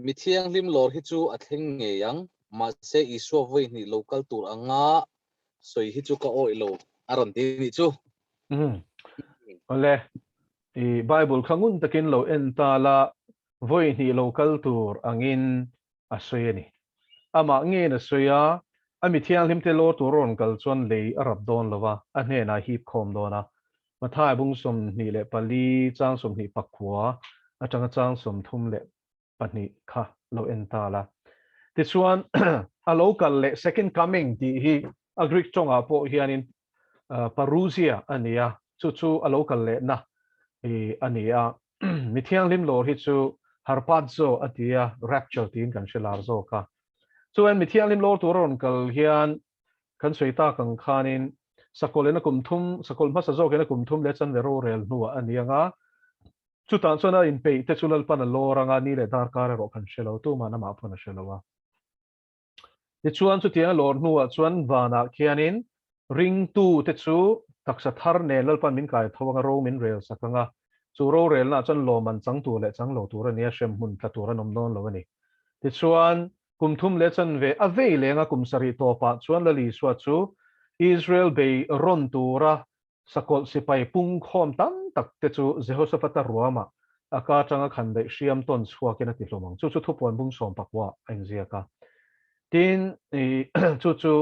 Mi thianghlim lawr hi chu a thleng ngei ang, mahse Isua vawi hnih lo kal tur anga sawi hi chu ka awih lo a rawn ti nih chu. Umm awle. I Bible kha ngun takin lo en ta la, vawi hnih lo kal tur angin a sawi a ni. Amah ngeiin a sawi a, a mi thianghlimte lawr tur a rawn kal chuan lei a rap dawn lo va, a hnenah a hip khawm dawn a. Mathai bung 24 chang 29 atanga chang 32 kha lo en ta la. Tichuan, a lo kal leh second coming tih hi a Greek tawngah pawh hianin parousia a ni a, chu chu a lo kal lehna a ni a. Mi thianghlim lawr hi chu harpazo a ti a, rapture tiin kan hre lar zawk a. Chuan mi thianghlim lawr tur a rawn kal hian Kan sawi tak ang khanin Sakawlh in a kum thum, Sakawlh hmasa zawkin a kum thum leh chanve rorel hnuah a ni ang a, chutah chuan a inpeih te chu Lalpan a lawr ang a, ni leh darkar erawh kan hre lo, tuma'n amah pawn a hre lo a. Tichuan chutiang a lawr hnuah chuan vanah khianin ringtu te chu taksa thar nen Lalpan min kai tho ang a, ro min rel sak ang a, chu rorelnaah chuan lawm an chang tur leh chang lo tur a ni a, hremhmun tla tur an awm dawn lo a ni. Tichuan Kum thum leh chanve a vei lenga kum sarih tawpah chuan Lal Isua chu Israel bei rawn tura sakawlh sipai pungkhawm tam tak te chu Jehoshaphat-a ruamah a ka atanga khandaih hriam tawn chhuakin a ti hlawm ang. Chu chu thupuan bung sawm pakua a inziak a. Tin, chu chu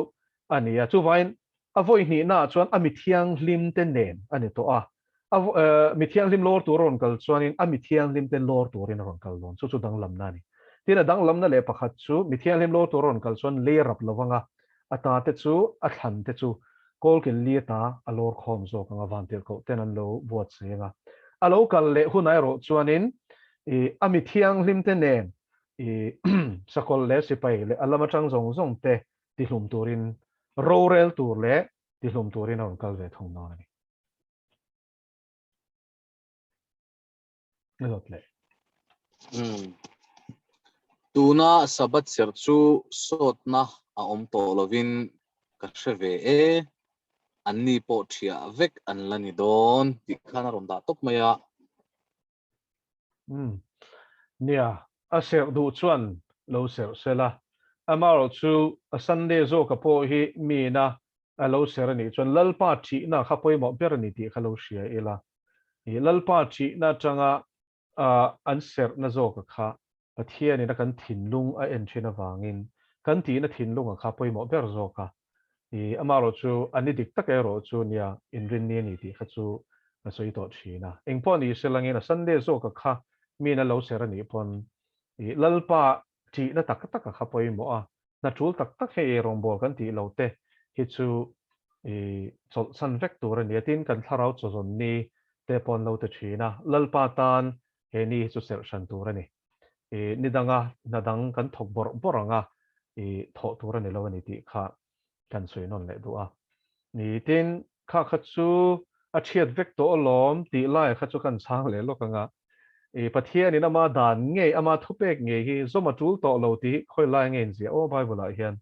a ni a. Chuvain A vawi hnihnaah chuan a mi thianghlimte nen a ni tawh a, a mi thianghlim lawr tur a rawn kal chuanin a mi thianghlimte lawr turin a rawn kal dawn. Chu chu danglamna a ni. Tin, a danglamna leh pakhat chu mi thianghlim lawr tur a rawn kal chuan lei a rap lo vang a, a tate chu, a thlante chu kawlkil li ata a lawr khawm zawk ang a, vantirhkoh ten an lo buatsaih ang a. A lo kal leh hunah erawh chuanin a mi thianghlimte nen sakawlh leh sipai leh a lam atang zawng zawng te tihlum turin rorel tur leh tihlum turin a rawn kal ve thung dawn a ni. A zawt leh. Umm. Tuna Sabbath serh chu sawtna a awm tawh lovin ka hre ve e, anni pawh thiah vek an la ni dawn tih khan a rawn dah tawp mai a. Umm. Nia, a serh duh chuan lo serh sela. Amaherawh chu a Sunday zawka pawh hi miina a lo serh a nih chuan Lalpa thihna kha pawimawh ber a ni tih kha lo hria ila. Ih, Lalpa thihna atanga an serhna zawka kha Pathianin a kan thinlung a en thin avangin kan tihna thinlunga kha pawimawh ber zawk a. I amaherawh chu a ni dik tak erawh chu nia inrinni a ni tih kha chu ka sawi tawh thin a. Engpawh ni se langin a Sunday zawka kha miin a lo ser a nih pawn i Lalpa tihna tak tak a kha pawimawh a, hna tul tak tak hei eirawngbawl kan tih lo te hi chu i chawlhsan vek tur a ni a. Tin, kan thlarau chawzawn ni te pawn lo ti thin a, Lalpa tan he ni hi chu serh hran tur a ni. I ni danga hna dang kan thawk bawrh bawrh ang a, i thawh tur a ni lo a ni tih kha kan sawi nawn leh duh a. Ni tin, kha kha chu a thiat vek tawh alawm tih laia kha chu kan chhang leh lawk ang a. I Pathianin ama dan ngei, ama thupek ngei hi zawm a tul tawh lo tih hi khawi lai nge inziah aw Bible-ah hian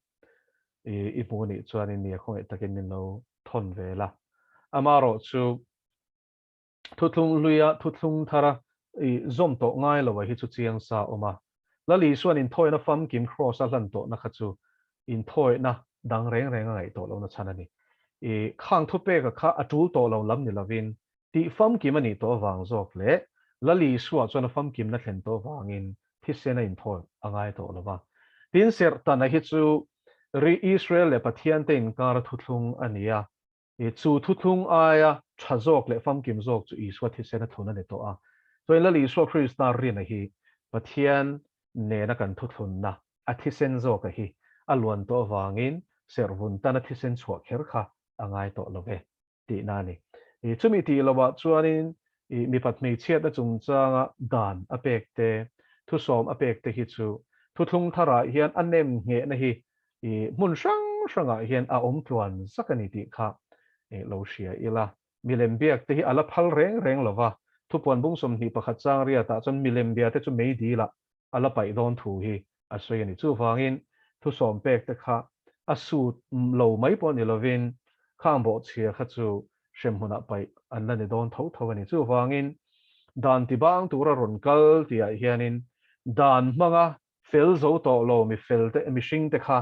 i i hmu anih chuanin nia khawngaih takin min lo thawn ve la. Amaherawh chu Thuthlung hluia thuthlung thara i zawm tawh ngai lo a hi chu chiang sa awm a. Lal Isua'n inthawina famkim Kraws a hlan tawhna kha chu inthawina dang reng reng a ngaih tawh lohna chhan a ni. I khang thupeka kha a tul tawh lo lam ni lovin tih famkim a nih tawh avang zawk leh Lal Isua chuan a famkimna thlen tawh avangin thisen a inthawi a ngai tawh lo va. Tin, serhtana hi chu ri Israel leh Pathiante inkara thuthlung a ni a. I chu thuthlung aia tha zawk leh famkim zawk chu Isua thisen a thlun a ni tawh a. Chuan Lal Isua Krista rina hi Pathian nena kan thuthlunna a thisen zawka hi a luan tawh avangin serhvun tana thisen chhuah kher kha a ngai tawh lo ve tihna a ni. I chumi tih lohah chuanin i mipat hmeichhiatna chungchanga dan a pek te, thusawm a pek te hi chu thuthlung tharah hian a nem nghehna hi I hmun hrang hrangah hian a awm tluan zak a ni tih kha lo hria ila. Milem biak te hi a la phal reng reng lo va, thupuan bung 21 chang riatah chuan milem bia te chu mei dilah a la paih dawn thu hi a sawi a ni. Chuvangin thusawm pek te kha a sut lo mai pawh ni lovin khang bawhchhia kha chu hremhmunah paih an la ni dawn tho tho a ni. Chuvangin dan tibang tura rawn kal tihah hianin dan hmanga Fel zo tawh lo mi fel te mihring te kha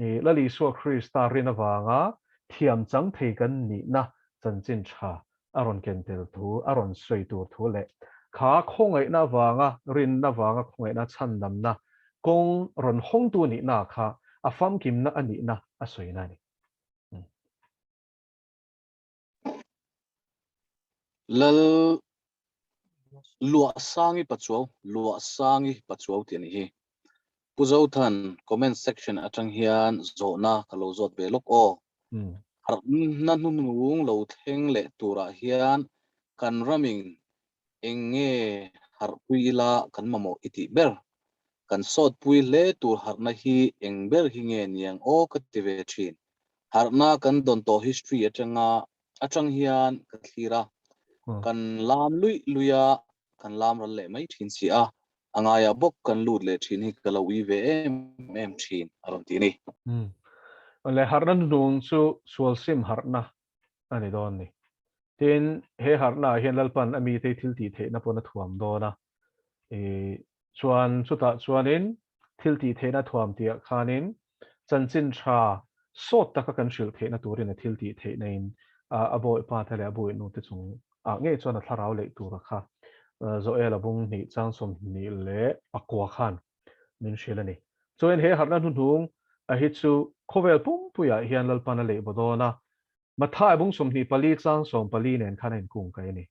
i Lal Isua Krista rin avanga thiam chang thei kan nihna chanchin tha a rawn ken tel thu, a rawn sawi tur thu leh kha khawngaihna avanga rinna avanga khawngaihna chhandamna kawng rawn hawngtu nihna kha a famkimna a nihna a sawina a ni. Lal Luahsangi Pachuau, Luahsangi Pachuau tih a nih hi. Pu Zothan, comment section atang hian zawhna ka lo zawt ve lawk aw. Harhna hnuhnung lo thleng leh turah hian kan raming eng nge harhpui ila kan mamawh i tih ber? Kan sawtpui hle tur harhna hi eng ber hi nge niang aw ka ti ve thin. Harhna kan dawn tawh history atanga atang hian ka thlir a, kan lam luih luih a, kan lam ral leh mai thin si a, a ngaiah bawk kan lut leh thin hi ka lo ui ve em em thin a rawn ti a ni. Le harhna hnuhnung chu sual sim harhna a ni dawn ni. Tin, he harhna ah hian Lalpan a mite thil tih theihna pawn a thuam dawn a. I chuan chutah chuanin thil tih theihna thuam tihah khanin chanchin tha sawt taka kan hrilh theihna turin a thil tih theihna in a bawipa te leh a bawihnu te chung ah ngei chuan a thlarau leih tura kha Joel a bung hnih chang 24 khan min hrilh a ni. Chuan he harhna hnuhnung a hi chu khawvel pumpuiah hian Lalpan a leih baw dawn a, Mathai bung 24 chang 14 nen khan a inkung kai a ni.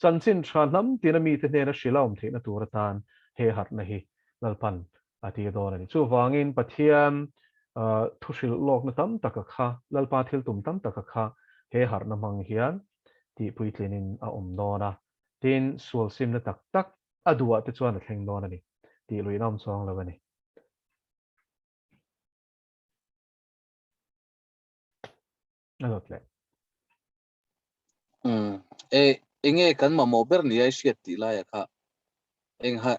Chanchin tha hnam tina mite hnena hrilh a awm theihna tur atan he harhna hi Lalpan a tir dawn a ni. Chuvangin Pathian thu hrilh lawkna tam taka kha, Lalpa thil tum tam taka kha he harhna hmang hian tihpuitlinin a awm dawn a. Tin, sual simna tak tak a duhah te chuan a thleng dawn a ni tih luihna awm chuang lo a ni. A dawt leh. Umm e enge kan mamawh ber ni ai hriat tih laia kha eng ha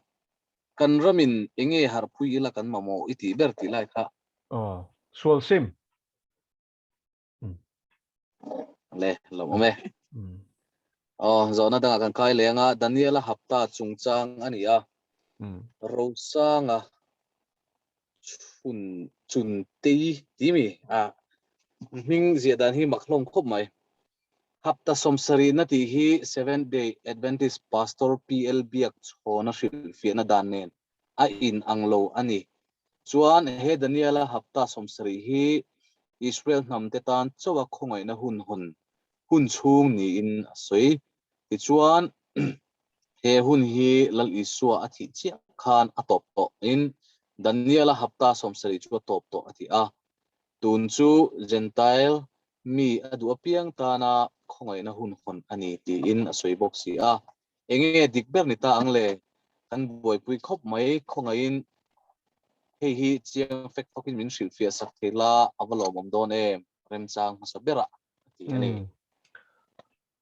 kan ramin enge harhpui ila kan mamawh i tih ber tih lai kha. Aw sual sim. Umm. Le lawm awm e. Umm. Aw zawhna dangah kan kai leh anga Daniela hapta chungchang a ni a. Umm. Rosanga chhun chun tei ti mi a hming ziah dan hi mak hlawm khawp mai. Hapta 70na tih hi Seventh Day Adventist Pastor PL Biak chhawna hrilhfiahna dan nen a in ang lo a ni. Chuan he Daniela hapta 70 hi Israel hnam te tan chauha khawngaihna hun hawn hun chhung niin a sawi. Tichuan he hun hi Lal Isua a thih chiah khan a tawp tawh in Daniela hapta 70 chu a tawp tawh a ti a. Tun chu Gentile mi a duh apiang tana khawngaihna hun hawn a ni tiin a sawi bawk si a. Enge dik ber ni ta ang le? Kan buaipui khawp mai khawngaihin hei hi chiang fek fawkin min hrilhfiah sak thei la a va lawmawm dawn em? Remchang hmasa berah a ti a ni.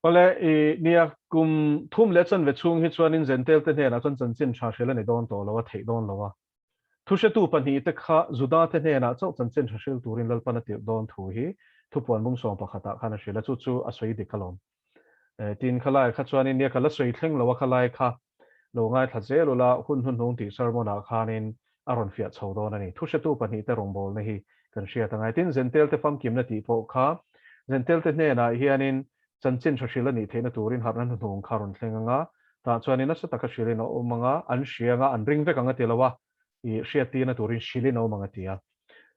Awle, i nia, kum thum leh chanve chhung hi chuanin Zentel te hnenah chuan chanchin tha hril a ni dawn tawh lo a, theih dawn lo a. Thuhretu pahnih te kha Juda te hnenah chauh chanchin tha hril turin Lalpan a tirh dawn thu hi thupuan bung sawm pakhatah khan a hrilh a, chu chu a sawi dik alawm. Tin, khalai kha chuanin nia ka la sawi thleng lo a, khalai kha lo ngaithla zel ula, hun hnuhnung tih sermon-ah khanin a rawn fiah chho dawn a ni. Thuhretu pahnih te rawngbawlna hi kan hriat angai. Tin, Zentel te famkimna tih pawh kha Zentel te hnenah hianin Chanchin tha hrilh a nih theihna turin harhna hnuhnung kha rawn thleng ang a, tah chuanin nasa taka hrilhin a awm ang a, an hria ang a, an ring vek ang a ti lo a, i hriattirna turin hrilhin a awm ang a ti a.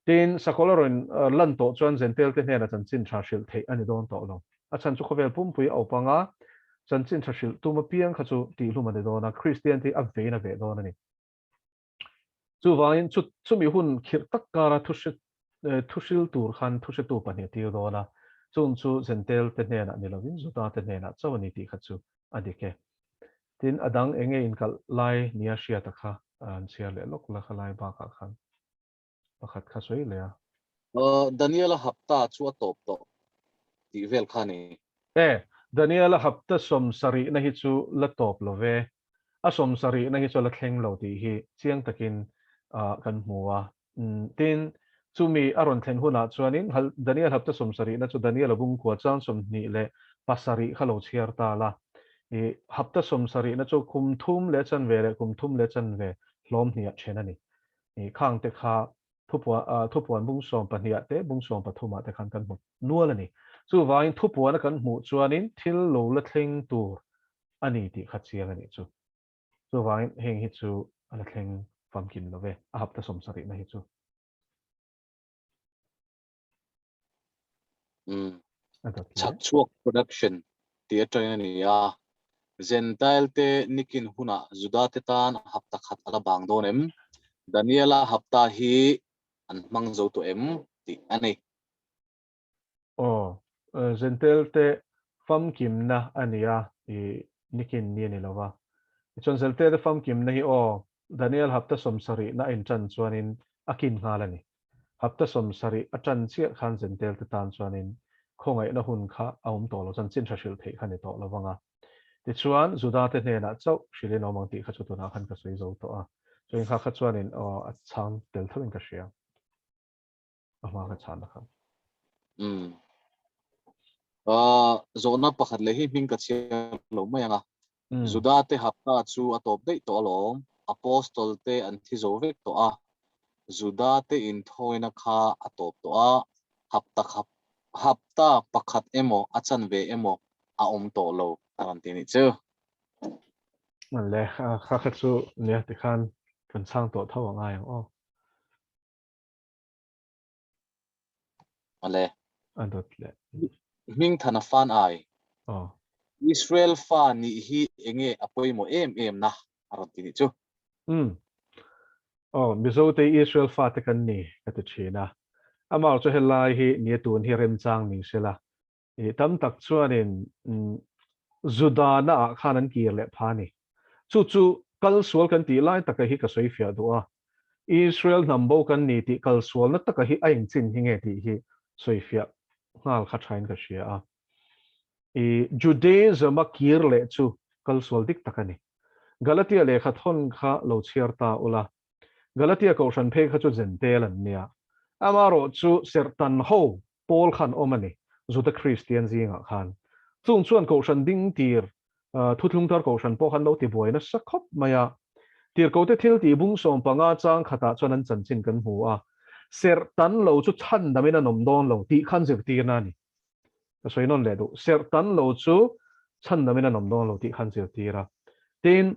Tin, sakawlh a rawn lan tawh chuan Zentel te hnena chanchin tha hrilh theih a ni dawn tawh lo. A chhan chu khawvel pumpui a awp ang a, chanchin tha hrilh tum apiang kha chu tihhlum a ni dawn a, Kristian te hi a vein a veh dawn a ni. Chuvangin chu chumi hun khirh tak kara thu thuhril tur khan thuhretu pahnih a tir dawn a, chung chu Zentel te hnenah ni lovin Juda te hnenah chauh a ni tih kha chu a dik e. Tin, a dang enge inkalh lai nia hriata kha an chhiar leh lawk la kha lai bakah khan pakhat kha sawi leh a. Daniela hapta chu a tawp tawh tih vel kha a ni. E, Daniela hapta 70na hi chu la tawp lo ve. A 70na hi chu a la thleng lo tih hi chiang takin kan hmu a. Tin, chumi a rawn thlen hunah chuanin Daniel hapta 70na chu Daniela bungkua chang 27 kha lo chhiar ta la. I hapta 70na chu kum thum leh chanve leh kum thum leh chanve hlawm hniah then a ni. I khangte kha thupuan bung 12 ah te bung 13 ah te khan kan hmu nual a ni. Chuvangin thupuana kan hmuh chuanin thil lo la thleng tur a ni tih kha chiang a nih chu. Chuvangin heng hi chu a la thleng famkim lo ve, a hapta 70na hi chu. Umm. Chhakchhuak Production tih atangin a ni a, Gentile te nikin hunah Juda te tan hapta khat a la bang dawn em? Daniela hapta hi an hmang zo tawh em? tih a ni. Aw, Gentile te famkimna a ni a, i nikin ni a ni lo va. Tichuan Gentile te famkimna hi aw, Daniel hapta 70na a intan chuanin a kin nghal a ni. Hapta 70 a ṭan chiah khan Zentel te tan chuanin khawngaihna hun kha a awm tawh lo, chanchin ṭha hrilh theih kha ni tawh lo vang a. Tichuan, Juda te hnenah chauh hrilhin awm ang tih kha chu tunah khan ka sawi zo tawh a. Chuan kha kha chuanin aw a chhang tel tho in ka hria. A hma ka chhan na kha. Umm. Ahh zawhna pakhat leh hi hming ka chhiar lo mai ang a. Juda te hapta chu a tawp daih tawh alawm. Apostol te an thi zo vek tawh a. Juda te inthawina kha a tawp tawh a. Hapta hapta pakhat emaw a chanve emaw a awm tawh lo a rawn ti nih chu. Le, kha kha chu nia tikhan kan chhang tawh tho a ngai ang aw. Ale. A dawt leh. Hming thana fan ai. Aw. Israel fa nih hi enge a pawimawh em em na a rawn ti nih chu. Umm. Aw, Mizo te Israel fa te kan ni ka ti thin a. Amah chu helai hi nia tun hi remchang ni sela. I tam tak chuanin Juda na ah khan an kir leh pha ni. Chu chu kal sual kan tih lai taka hi ka sawi fiah duh a. Israel hnam bo kan ni tih kal sualna taka hi a engchin hi nge tih hi sawi fiah nghal kha thain ka hria a. I Judaism a kir leh chu kal sual dik tak a ni. Galatia lehkha thawn kha lo chhiar ta ula. Galatia kohhran phei kha chu Jentail an nia. Amaherawhchu serhtan ho Paul khan awm a ni, Juda Kristian zingah khan. Chung chuan Kohhran ding tir, Thuthlung Thar Kohhran pawh khan lo ti buai nasa khawp mai a. Tirhkote thil tih bung 15 chang khatah chuan an chanchin kan hmu a, Serh tan lo chu chhan damin an awm dawn lo tih khan zirtirna a ni. Ka sawi nawn leh duh, Serh tan lo chu chhan damin an awm dawn lo tih khan zirtir a. Tin,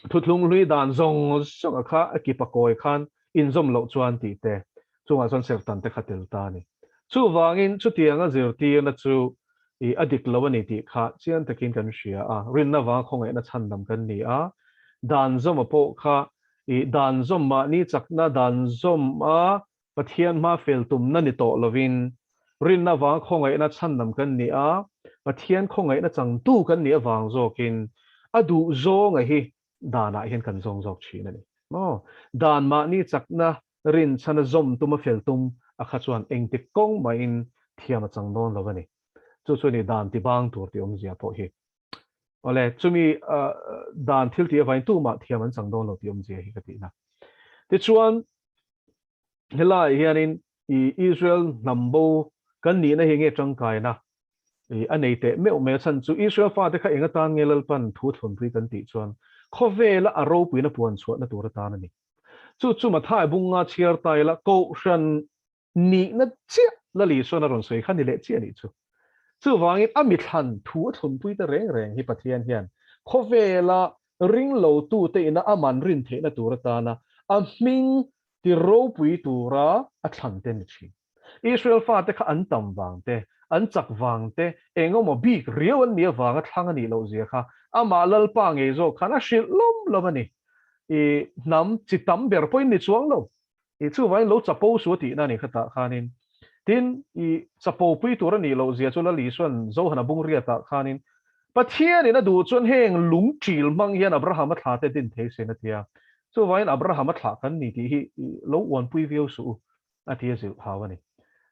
Thuthlung hlui dan zawng zawng a kha a kip a kawi khan inzawm loh chuan tih te chungah chuan serhtan te kha tel ta a ni. Chuvangin chutianga zirtirna chu i a dik lo a ni tih kha chiang takin kan hria a, rinna vanga khawngaihna chhandam kan ni a, dan zawma pawh kha i dan zawm mahni chakna dan zawm a Pathian hma fel tumna ni tawh lovin rinna vanga khawngaihna chhandam kan ni a, Pathian khawngaihna changtu kan nih avang zawkin a duh zawnga hi danah hian kan zawng zawk thin a ni. Maw? Dan mahni chakna rinchhana zawm tuma fel tum a kha chuan engtik kawng mahin thiam a chang dawn lo a ni. Chu chu ni dan tibang tur tih awmzia pawh hi. Awle, chumi dan thil tih avangin tumah thiam an chang dawn lo tih awmzia hi ka tihna. Tichuan, Helaiah hianin i Israel hnam bo kan nihna hi nge tangkaina i a nei teh meuh mai a chhan chu Israel fate kha eng atan nge Lalpan thu thlunpui kan tih chuan khawvela a ropuina puan chhuahna tur atan a ni. Chu chu Mathai bunga chhiar ta ila Kohhran nihna chiah Lali chuan a rawn sawi kha ni leh chiah a nih chu. Chuvangin a mithlan thu a thlunpui ta reng reng hi Pathian hian khawvela ringlotute ina aman rin theihna tur atana a hming ti ropui tura a thlan te ni thin. Israel fate kha an tam vang te, an chak vang te, eng emaw bik riau an nih avanga thlang a nih loh zia kha amah Lalpa ngei zawk khan a hrilh lawm lawm a ni. I hnam chi tam ber pawhin ni chuang lo. I chuvangin lo chapo su a tihna a ni khatah khanin. Tin, i chapo pui tur a nih loh zia chu Lal Isua'n Zohana bungriatah khanin, Pathianin a duh chuan heng lung ṭil hmang hian Abrahama thla te din thei sin a ti a. Chuvangin Abrahama thlah kan ni tih hi lo uanpui viau suh u a ti a zilh hau a ni.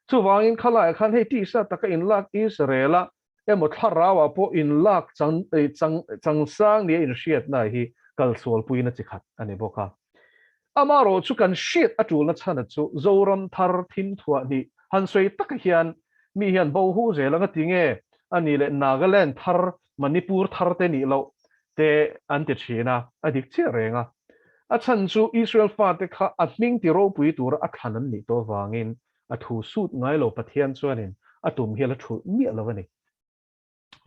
Chuvangin khalaiah khan hei tisa taka inlak Israela emaw thlarauah pawh inlak chang chang changsang nia inhriatna hi kalsualpuina chi khat a ni bawk a. Amaherawh chu kan hriat a tulna chhana chu Zoram thar thim thuah hnih han sawi taka hian mi hian bo hu zel anga ti nge a nih leh Nagaland thar Manipur thar te nih loh te an ti thin a, a dik chiah reng a. A chhan chu Israel fate kha a hming ti ropui tura a thlan an nih tawh avangin a thu sut ngai lo Pathian chuanin a tum hi a la thulh miah lo a ni.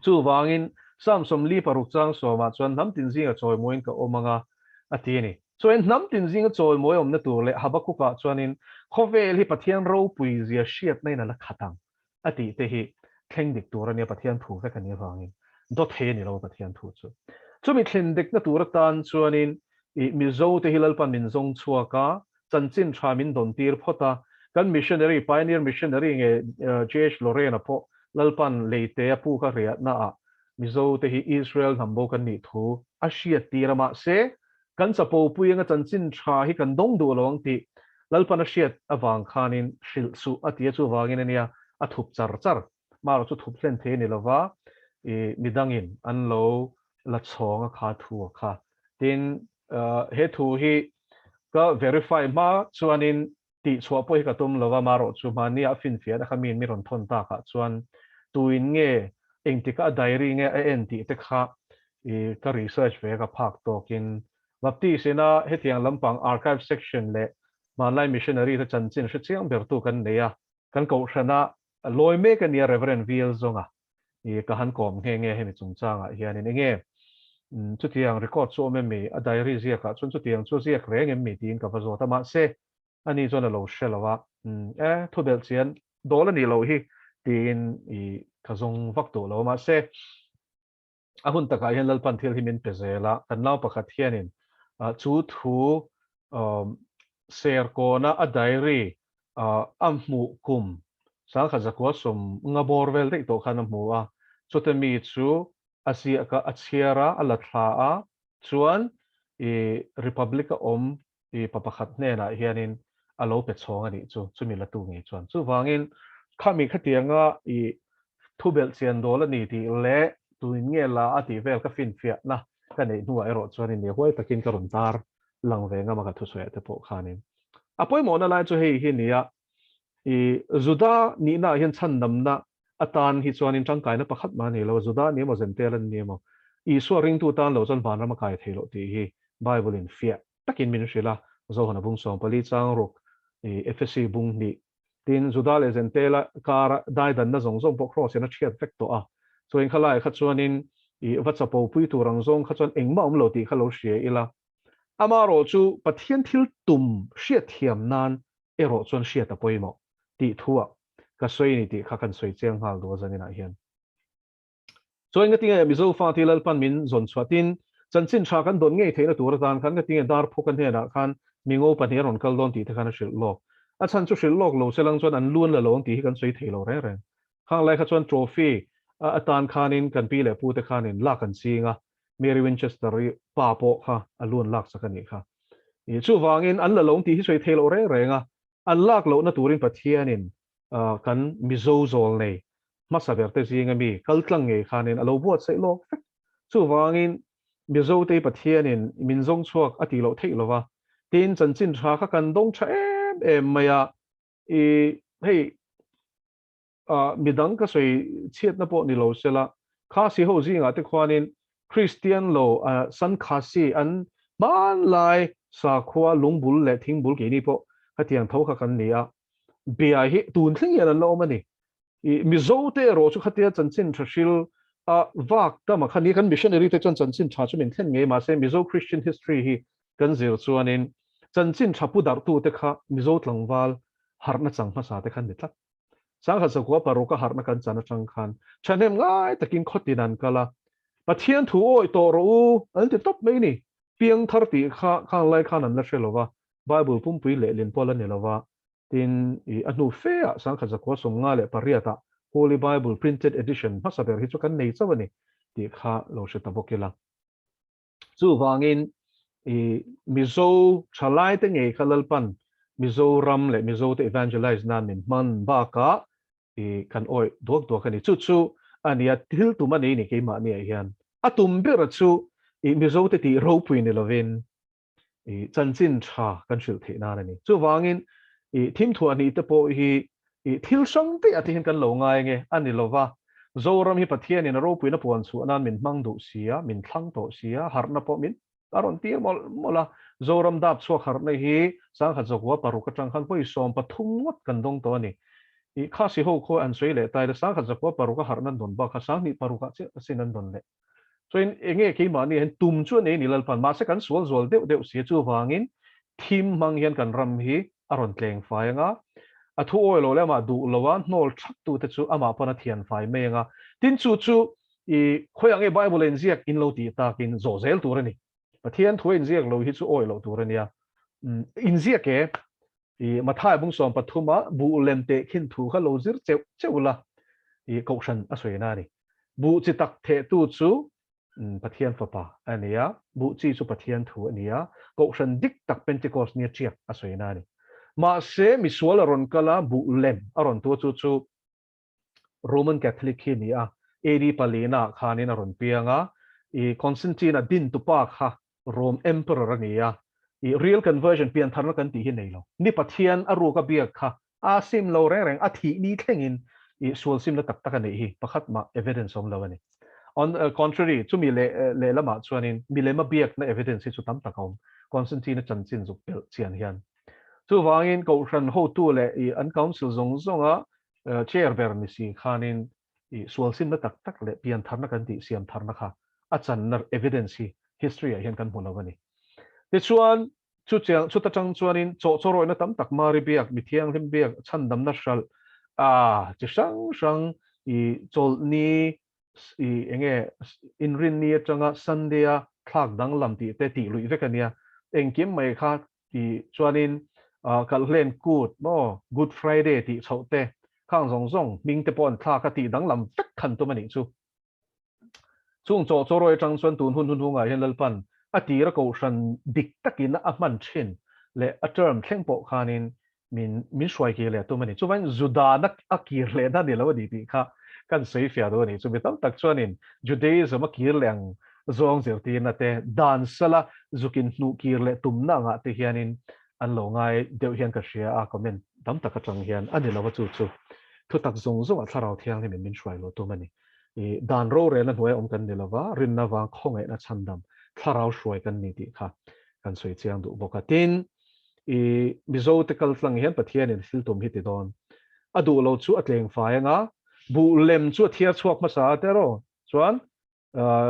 Chuvangin Psalm 46 chang sawmah chuan hnam tin zinga chawimawiin ka awm anga a ti a ni. Chuan hnam tin zinga chawimawi awmna tur leh Habakkuk-ah chuanin khawvel hi Pathian ropui zia hriatna in a la khat ang a tih te hi thleng dik tur a nia Pathian thu vek a nih avangin dawt thei a ni lo Pathian thu chu. Chumi thlen dikna tur atan chuanin i Mizo te hi Lalpan min zawng chhuak a, chanchin tha min dawn tir phawt a, kan missionary, pioneer missionary nge JH Lorena pawh Lalpan leite a puk a riahna ah Mizo te hi Israel hnam bo kan nih thu a hriat tir a mahse kan chapo pui anga chanchin tha hi kan dawng duh lo ang tih Lalpan a hriat avang khanin hrilh suh a ti a, chuvangin a nia a thup char char. Marawh chu thup hlen thei a ni lova, i midangin an lo la chhawng a kha thu a kha. Tin, he thu hi ka verify hma chuanin tih chhuah pawh hi ka tum lova, marawh chu hmania a finfiahna kha miin mi rawn thawn takah chuan tuin nge engtika a diary nge a en tih te kha i ka research ve ka phak tawkin Baptist ina hetiang lampang archive section leh hmanlai missionary te chanchin hre chiang bertu kan nei a, kan kohhrana lawi mek a nia Reverend VL Zawnga i ka han kawm nghe nghe hemi chungchangah hianin enge chutiang record chu awm em mi a diary ziakah chuan chutiang chu ziak reng em mi tiin ka va zawt a mahse ani chuan a lo hre lo a e thubelh chian dawl a nih loh hi tiin i ka zawng vak duh lo a mahse A hun takah hian Lalpan thil hi min pe zel a, kan nau pakhat hianin chu thu Serkawna a diary a hmuh kum sangkhat zakua sawm nga bawr vel daih tawh khan a hmu a, chute mi chu a ziak a, a chhiar a, a la thla a, chuan i Republic-a awm i pa pakhat hnenah hianin a lo pe chhawng a nih chu, chumi latu ngei chuan. Chuvangin, khami khatianga i thubelh chian dawl a ni tih leh tuin nge la a tih vel ka finfiahna ka neih hnuah erawh chuanin ni huai takin ka rawn tar lang ve ngam a ka thusawiah te pawh khanin. A pawimawhna lai chu hei hi nia, i Juda nihnaah hian chhandamna atan hi chuanin tangkaina pakhat mah a nei lo a, Juda ni emaw Zentel an ni emaw, Isua ringtu tan lo chuan vanram a kai thei loh tih hi Bible-in fiah takin min hrilh a, Zohana bung 14 chang ruk, i Efesi bung hnih. Tin, Juda leh Zentela kara daidanna zawng zawng pawh Kraws-in a thiat vek tawh a, chuan kha laiah kha chuanin i va chapo pui tur ang zawng kha chuan engmah awm lo tih kha lo hria ila, amaherawh chu Pathian thil tum hriatthiam nan erawh chuan hriat a pawimawh tih thuah ka sawi a ni tih kha kan sawi chiang nghal duh a zaninah hian. Chuan ngatinge Mizo fate Lalpan min zawn chhuah tin chanchin tha kan dawn ngei theihna tur atan khan ngatinge Darphawka hnenah khan mingo pahnih a rawn kal dawn tih te khan a hrilh lawk. A chhan chu hrilh lawk lo se lang chuan an luan la lo ang tih hi kan sawi thei lo reng reng. Khang lai kha chuan trophy atan khanin kan pi leh pu te khanin lak an ching a, Mary Winchester i pa pawh kha a luan lak sak a nih kha. Chuvangin an la lo ang tih hi sawi thei lo reng reng a, an lak lohna turin Pathianin kan Mizo zawl nei hmasa ber te zinga mi kal tlang ngei khanin a lo buatsaih lawk vek. Chuvangin Mizo te Pathianin min zawng chhuak a tih loh theih lova, tin chanchin tha kha kan dawng tha em em mai a, i hei midang ka sawi chhiatna pawh ni lo sela, Khasi ho zingah te khuanin Kristian lo San Khasi an hmanlai sakhua lungbul leh thingbul keini pawh khatiang tho kha kan ni a, bia hi tun thleng hian an la awm a ni. I Mizo te erawh chu khatia chanchin tha hril a vak tam a kha ni, kan missionary te chuan chanchin tha chu min thlen ngei mahse Mizo Christian history hi kan zir chuanin chanchin tha pu darh tu te kha Mizo tlangval harhna chang hmasa te khan ni tlat. Sangha zakua paruk a harhna kan chan atang khan thahnem ngai takin khawtin an kal a, Pathian thu awi tawh rawh u an ti tawp mai ni. Piangthar tih kha khang lai khan an la hre lo va, Bible pumpui lehlin pawh la ni lo va, tin i a hnu fe ah sangkhat zakua 58 ah Holy Bible Printed Edition hmasa ber hi chu kan nei chauh a ni tih kha lo hre ta bawk ila. Chuvangin i Mizo thalai te ngei kha Lalpan Mizoram leh Mizo te evangelize nan min hman bakah i kan awih duak duak a ni. Chu chu a nia thil tum a nei ni keimahni ah hian. A tum ber chu i Mizo te tih ropui ni lovin i chanchin tha kan hrilh theih nan a ni. Chuvangin i thimthuah hnih te pawh hi i thil hrang daih ah te hian kan lo ngai nge a ni lova, Zoram hi Pathianin a ropuina puan chhuah nan min hmang duh si a, min thlang tawh si a, harhna pawh min a rawn tir mawlh mawlh a. Zoram dap chhuak harhna hi sangkhat zakua paruk atang khan vawi 13 ngawt kan dawng tawh a ni. I Khasi ho khaw an sawi leh ta ila sangkhat zakua paruk a harhna an dawn bak kha sanghnih paruk ah chiah asin an dawn leh. Chuan enge keimahni hian tum chu a nei a ni Lalpan, mahse kan sual zual deuh deuh si a, chuvangin thim hmang hian kan ram hi a rawn tleng fai anga, a thu awi lo leh amah duh lo a hnawl thak tute chu amah pawn a thian fai mai anga, tin chu chu i khawiah nge Bible a inziak in lo tih takin zawh zel tur a ni. Pathian thu a inziak lo hi chu awi loh tur a nia. Inziak e, I Mathai bung 13 a buh lem teh khin thu kha lo zir cheuh cheuh la, i kohhran a sawi na a ni. Buh chi tak thehtu chu Pathian fapa a ni a, buh chi chu Pathian thu a ni a, kohhran dik tak Pentecost nia tiak a sawi na a ni. Mahse misual a rawn kal a, buh lem a rawn tu a chu chu Roman Catholic hi a ni a, AD palina ah khanin a rawn piang a, i Constantine a din tupa kha Rome Emperor a ni a, i real conversion piantharna kan tih hi nei lo. Ni Pathian a ruk a biak kha a sim lo reng reng, a thih ni thlengin i sual simna tak tak a neih hi pakhat mah evidence awm lo a ni. On the contrary, chumi leh lehlamah chuanin milem a biakna evidence hi chu tam tak a awm, Constantine a chanchin zuk pelh chian hian. Chuvangin Kohhran hotu leh i an council zawng zawnga chair ber ni si khanin i sual simna tak tak leh piantharna kan tih siamtharna kha a channa evidence hi history ah hian kan hmu lo a ni. Tichuan, Chutiang chuta tang chuanin chawhchawrawihna tam tak Mari biak, mi thianghlim biak, chhandamna hralh a chi hrang hrang i chawlhni i enge inrinni atanga Sunday a thlak danglam tih te tih luih vek a nia. Engkim mai kha ti chuanin Kalhlen Kut maw Good Friday tih chhoh te khang zawng zawng hming te pawh an thlak a tih danglam vek khan tum a nih chu. Chung chaw chaw rawi atang chuan tun hun hun hungah hian Lalpan a tira kohhran dik takin a hman thin leh a term thleng pawh khanin min min hruai kir leh a tum a ni. Chuvangin Judana a kir lehna ni lo a ni tih kha kan sawi fiah duh a ni. Chumi tam tak chuanin Judaism a kir leh ang zawng zirtirna te, dan sala zukin hnuh kir leh tumna angah te hianin an lo ngai deuh hian ka hria a, comment tam tak atang hian a ni lo a chu chu thutak zawng zawngah Thlarau Thianghlimin min hruai luh tum a ni. I dan rorelna hnuaia awm kan ni lova, rinna vang khawngaihna chhandam thlarau hruai kan ni tih kha kan sawi chiang duh bawk a. Tin, i Mizo te kal tlang hian Pathianin thil tum hi ti dawn. A duh lo chu a tleng fai anga, buh lem chu a thiar chhuak hmasa a te rawh. Chuan,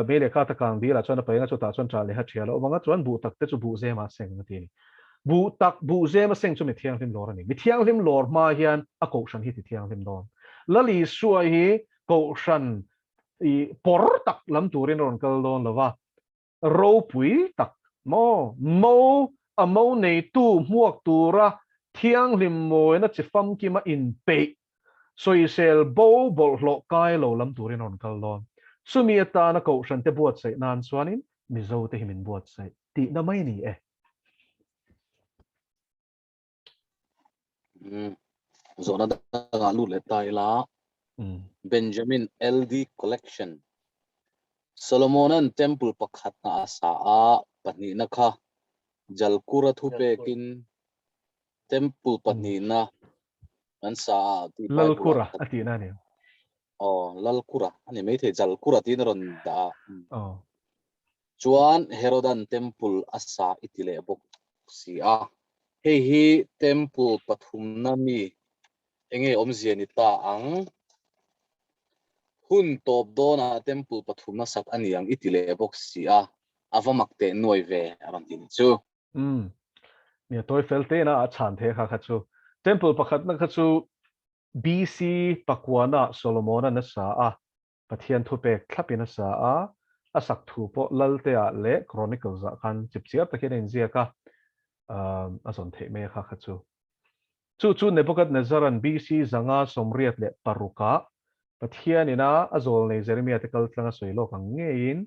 mei leh kata kang dil ah chuan a paih anga chutah chuan ṭah leh ha ṭhial a awm anga, chuan buh tak te chu buh zema a seng a ti a ni. Buh tak, buh zema seng chu mi thianghlim lawr a ni. Mi thianghlim lawr hma hian a kohhran hi ti thianghlim dawn. Lal Isua hi Kohhran i pawr tak lam turin a rawn kal dawn lo va, ropui tak maw, mo, a mo neitu hmuak tura thianghlim mawina chi famkima inpeih, sawisel bo bawlhhlawh kai lo lam turin a rawn kal dawn. Chumi atana Kohhrante buatsaih nan chuanin Mizote hi min buatsaih tihna mai ni e. Zawhna dangah lut leh ta ila. Benjamin LD Collection. Solomonan temple pakhatna a sa a, pahnihna kha Jalkura thupekin temple pahnihna an sa a tih Bible-ah Lalkura a tihna a ni. Aw, Lalkura a ni maithei, Jalkura tiin a rawn dah a. Chuan Herodan temple a sa i ti leh bawk si a. Hei hi temple pathumna mi enge awmzia ni ta ang? Hun tawp dawnah temple pathumna sak a ni ang i ti leh bawk si a, a va mak teh nuai ve a rawn ti ni chu. Umm. Nia tawi fel tena a chhan the kha kha chu. Temple pakhatna kha chu BC pakuana Solomona nasa a, Pathian thupek thlapin a sa a, a sak thu pawh Laltea leh Chronicles ah khan chipchiar takin a inziak a, a zawn theih mai a kha kha chu. Chu chu Nebuchadnezzar-a'n BC 586 ah Pathian ina a zawlnei Jeremia te kaltlang a sawi lawk ang ngeiin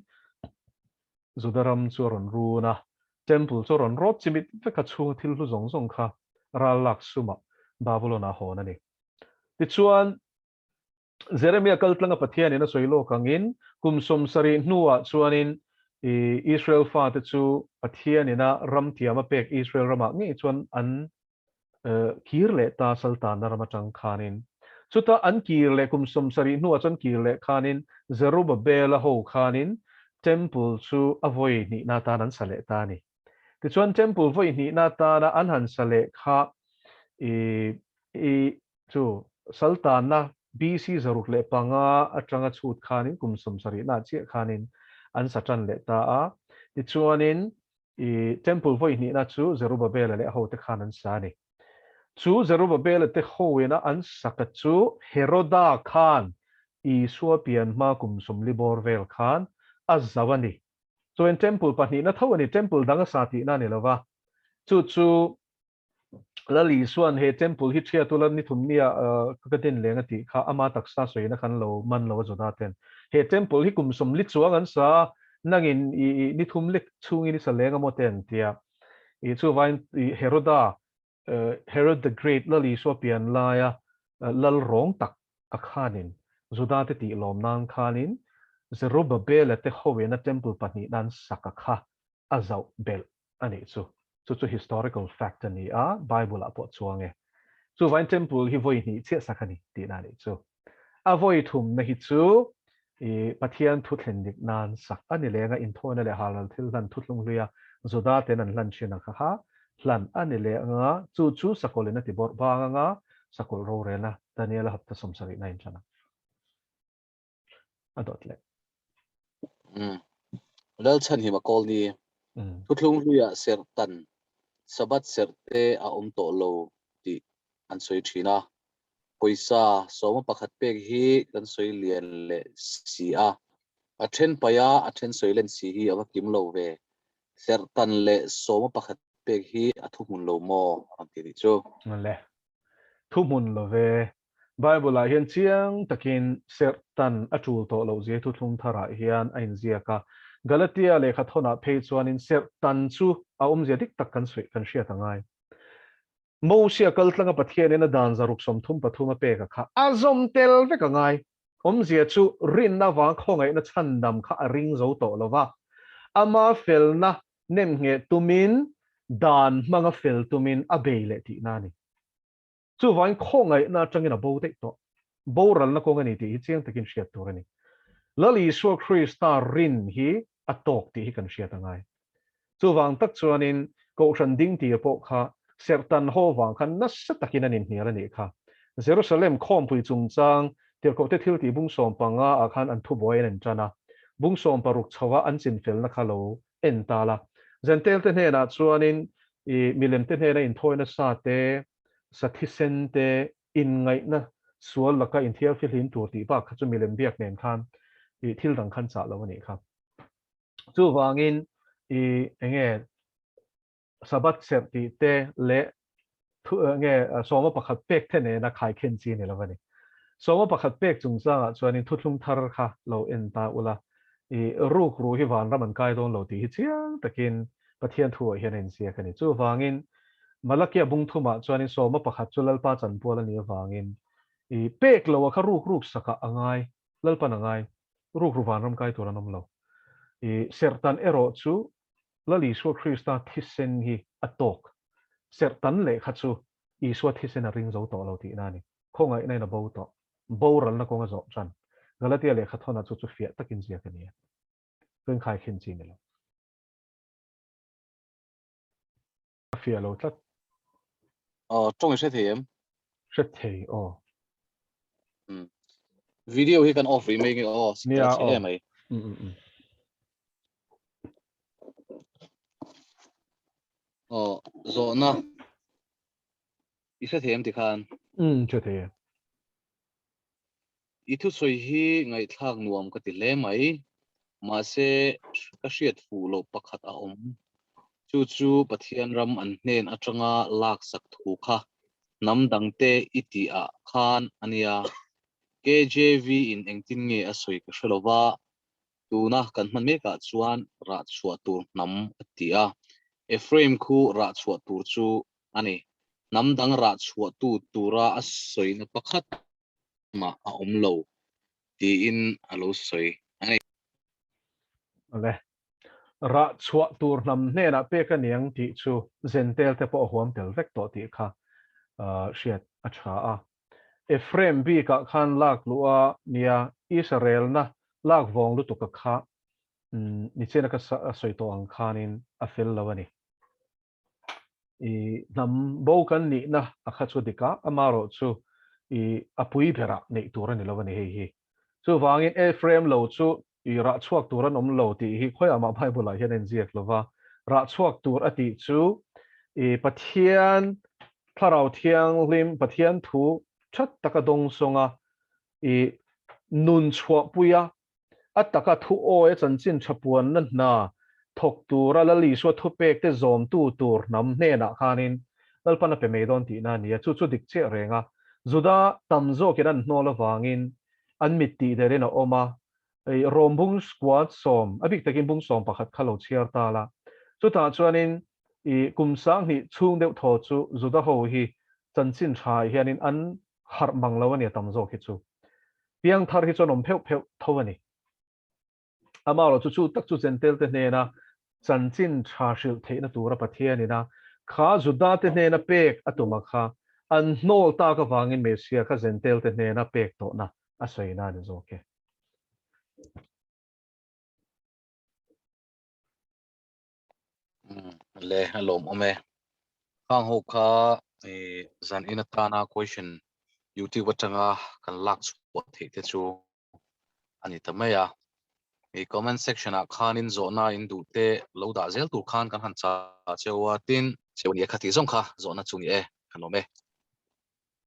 Juda ram chu a rawn run a, Temple chu a rawn rawt chimit vek a, chhunga thil hlu zawng zawng kha ral lak sumah Babylon-ah hawn a ni. Tichuan, Jeremia kaltlanga Pathianin a sawi lawk angin, kum 70 hnuah chuanin Israel fate chu Pathianina ram tiam a pek Israel ramah ngei chuan an kir leh ta Saltana ram atang khanin. Chuta an kir leh kum 70 hnuah chuan kir leh khanin Zerubbabel-a ho khanin Temple chu a vawi hnihna atan an sa leh ta a ni. Tichuan Temple vawi hnihna atana an han sa leh kha i Chu Saltanna BC 605 atanga chhut khanin kum 70 nah chiah khanin an sa tan leh ta a. Tichuanin i Temple vawi hnihna chu Zerubbabel-a leh a hote khan an sa a ni. Chu Zerubbabel-a te hoina an saka chu Heroda khan Isua pian hma kum 40 bawr vel khan a zau a ni. Chuan Temple pahnihna tho a ni, Temple dang a sa tihna a ni lova. Chu chu Lal Isua'n he temple hi ṭhiat ula ni thum nia ka din leng a tih kha ama taksa sawiina khan lo man lo a Juda ten. He temple hi kum 40 chuang an sa a, nangin i ni thum lek chhungin i sa leng a maw te an ti a. I chuvain i Heroda. Herod the Great Lal Isua pian laia lal rawng tak a khanin Juda te tih lawm nan khanin Zerubbabel-a te hoin a temple pahnihna an sak a kha a zauh belh a nih chu. Chu chu historical fact a ni a, Bible ah pawh chuang e. Chuvain temple hi vawi hnih chiah sak a ni tihna a nih chu. A vawi thumna hi chu i Pathian thu thlen dik nan sak a ni leng a, inthawina leh halral thil hlan thuthlung hluia Juda ten an hlan thin a kha kha hlan a ni leng a, chu chu sakawlh in a ti bawrh bang anga sakawlh rorelna Daniela hapta 70 na inṭan a a dawt leh. Umm. Lalchhanhima Kawlni, Thuthlung hluiah serh tan, Sabbath serh te a awm tawh lo tih an sawi thin a. Pawisa sawma pakhat pek hi kan sawi lian leh si a, a then paih a, a then sawi len si hi a va kim lo ve. Serh tan leh sawma pakhat pek hi a thuhmun lo maw? A rawn ti nih chu. Le. Thuhmun lo ve. Bible-ah hian chiang takin serh tan a tul tawh loh zia thuthlung tharah hian a inziak a. Galatia lehkha thawnah phei chuanin serh tan chu a awmzia dik tak kan sawi kan hriat a ngai. Mosia kaltlanga Pathianin a dan zaruk 33 a pek a kha a zawm tel vek a ngai. Awmzia chu rinna vang khawngaihna chhandam kha a ring zo tawh lo va, ama felna nemngheh tumin dan hmanga fel tumin a bei leh tihna a ni. Chuvangin khawngaihna atangin a bo daih tawh. Boralna kawng a ni tih hi chiang takin hriat tur a ni. Lal Isua Krista rin hi a tawk tih hi kan hriat a ngai. Chuvang tak chuanin Kohhran ding tir pawh kha serhtan haw vang khan nasa takin an inhnial a nih kha. Jerusalem khawmpui chungchang Tirhkohte thiltih bung 15 ah khan an thubuai an intan a, bung 16 chhoa an chinfelna kha lo en ta la. Zentelte hnenah chuanin i milemte hnena inthawi nasa te, sa thisen te, inngaihna sual laka inthiar fihlim tur tih bak kha chu milem biak nen khan i thil dang khan chah lo a nih kha. Chuvangin i enge Sabbath serh tih te leh thu enge sawma pakhat pek te nena khaikhen chi ni lo a ni. Sawma pakhat pek chungchangah chuanin thuthlung thar kha lo en ta ula, i rukru hi vanram an kai dawn lo tih hi chiang takin Pathian thuah hian a inziak a ni. Chuvangin Malakia bung thumah chuanin sawma pakhat chu Lalpa chanpual a nih avangin i pek loa kha ruk ruk sakah a ngai, Lalpan a ngai, rukru vanram kai tur an awm lo. I serhtan erawh chu Lal Isua Krista thisen hi a tawk. Serhtan lehkha chu Isua thisen a ring zo tawh lo tihna a ni. Khawngaihna in a bo tawh. Boralna kawng a zawh tan. Galatia lehkha thawnah chu chu fiah takin ziak a ni a. Rinkhai khin chi ni lo. A fiah lo tlat. Aw, tawng i hre thei em? Hre thei, aw. Umm. Video hi kan off rih mai nge aw, Nia, chhe aw. em mai. Um um um. Aw, zawhna i hre thei em tikhan? Umm, hre thei e. I thusawi hi ngaihthlak nuam ka ti hle mai. Mahse, ka hriat fuh loh pakhat a awm. Chu chu Pathian ram an hnen atanga laksak thu kha hnam dangte i tih ah khan a nia. KJV in engtin nge a sawi ka hre lova, tuna kan hman mekah chuan rah chhuah tur hnam a ti a. Ephraim khu rah chhuah tur chu a ni. Hnam dang rah chhuah tu tura a sawina pakhat mah a awm lo tiin a lo sawi a ni. Awle. Rah chhuah tur hnam hnenah pek a niang tih chu Zentel te pawh a huam tel vek tawh tih kha hriat a tha a. Ephraim bikah khan lak luh a nia, Israelna lak vawng lutuka kha nichina ka sawi tawh ang khanin a fel lo a ni. I hnam bo kan nihna a kha chu dik a, amarawh chu i a pui berah neih tur a ni lo a ni hei hi. Chuvangin Ephraim lo chu i rah chhuak tur an awm lo tih hi khawiah mah Bible-ah hian a inziak lo va, rah chhuak tur a tih chu i Pathian Thlarau Thianghlim, Pathian thu that taka dawngsawnga i nun chhuahpuia A taka thu awi a chanchin tha puanna hna thawk tura Lal Isua thupek te zawmtu tur hnam hnenah khanin Lalpan a pe mai dawn tihna a ni a, chu chu dik chiah reng a. Juda tam zawkin an hnawl avangin an mit tih derin a awm a, Rom bung squad sawm, a bik takin bung 11 kha lo chhiar ta la. Chutah chuanin. I kum 2000 chhung deuh thaw chu Juda ho hi chanchin tha ah hianin an harh mang lo a ni a tam zawk hi chu. Piangthar hi chuan awm pheuh pheuh tho a ni. Amaherawh chu chu tak chu Jentail te hnena chanchin tha hrilh theihna tura Pathian ina kha Juda te hnena pek a tum a kha an hnawl tak avangin Messiah kha Jentail te hnena pek tawhna a sawina a ni zawk e. Le a lawm awm e. Khang ho kha zan in atana question YouTube atanga kan lak chhuah theih te chu a ni ta mai a. I comment section ah khanin zawhna in duh te lo dah zel tur khan kan han chah cheu a, tin cheu ni e kha tih zawng kha zawhna chu ni e, kan lawm e.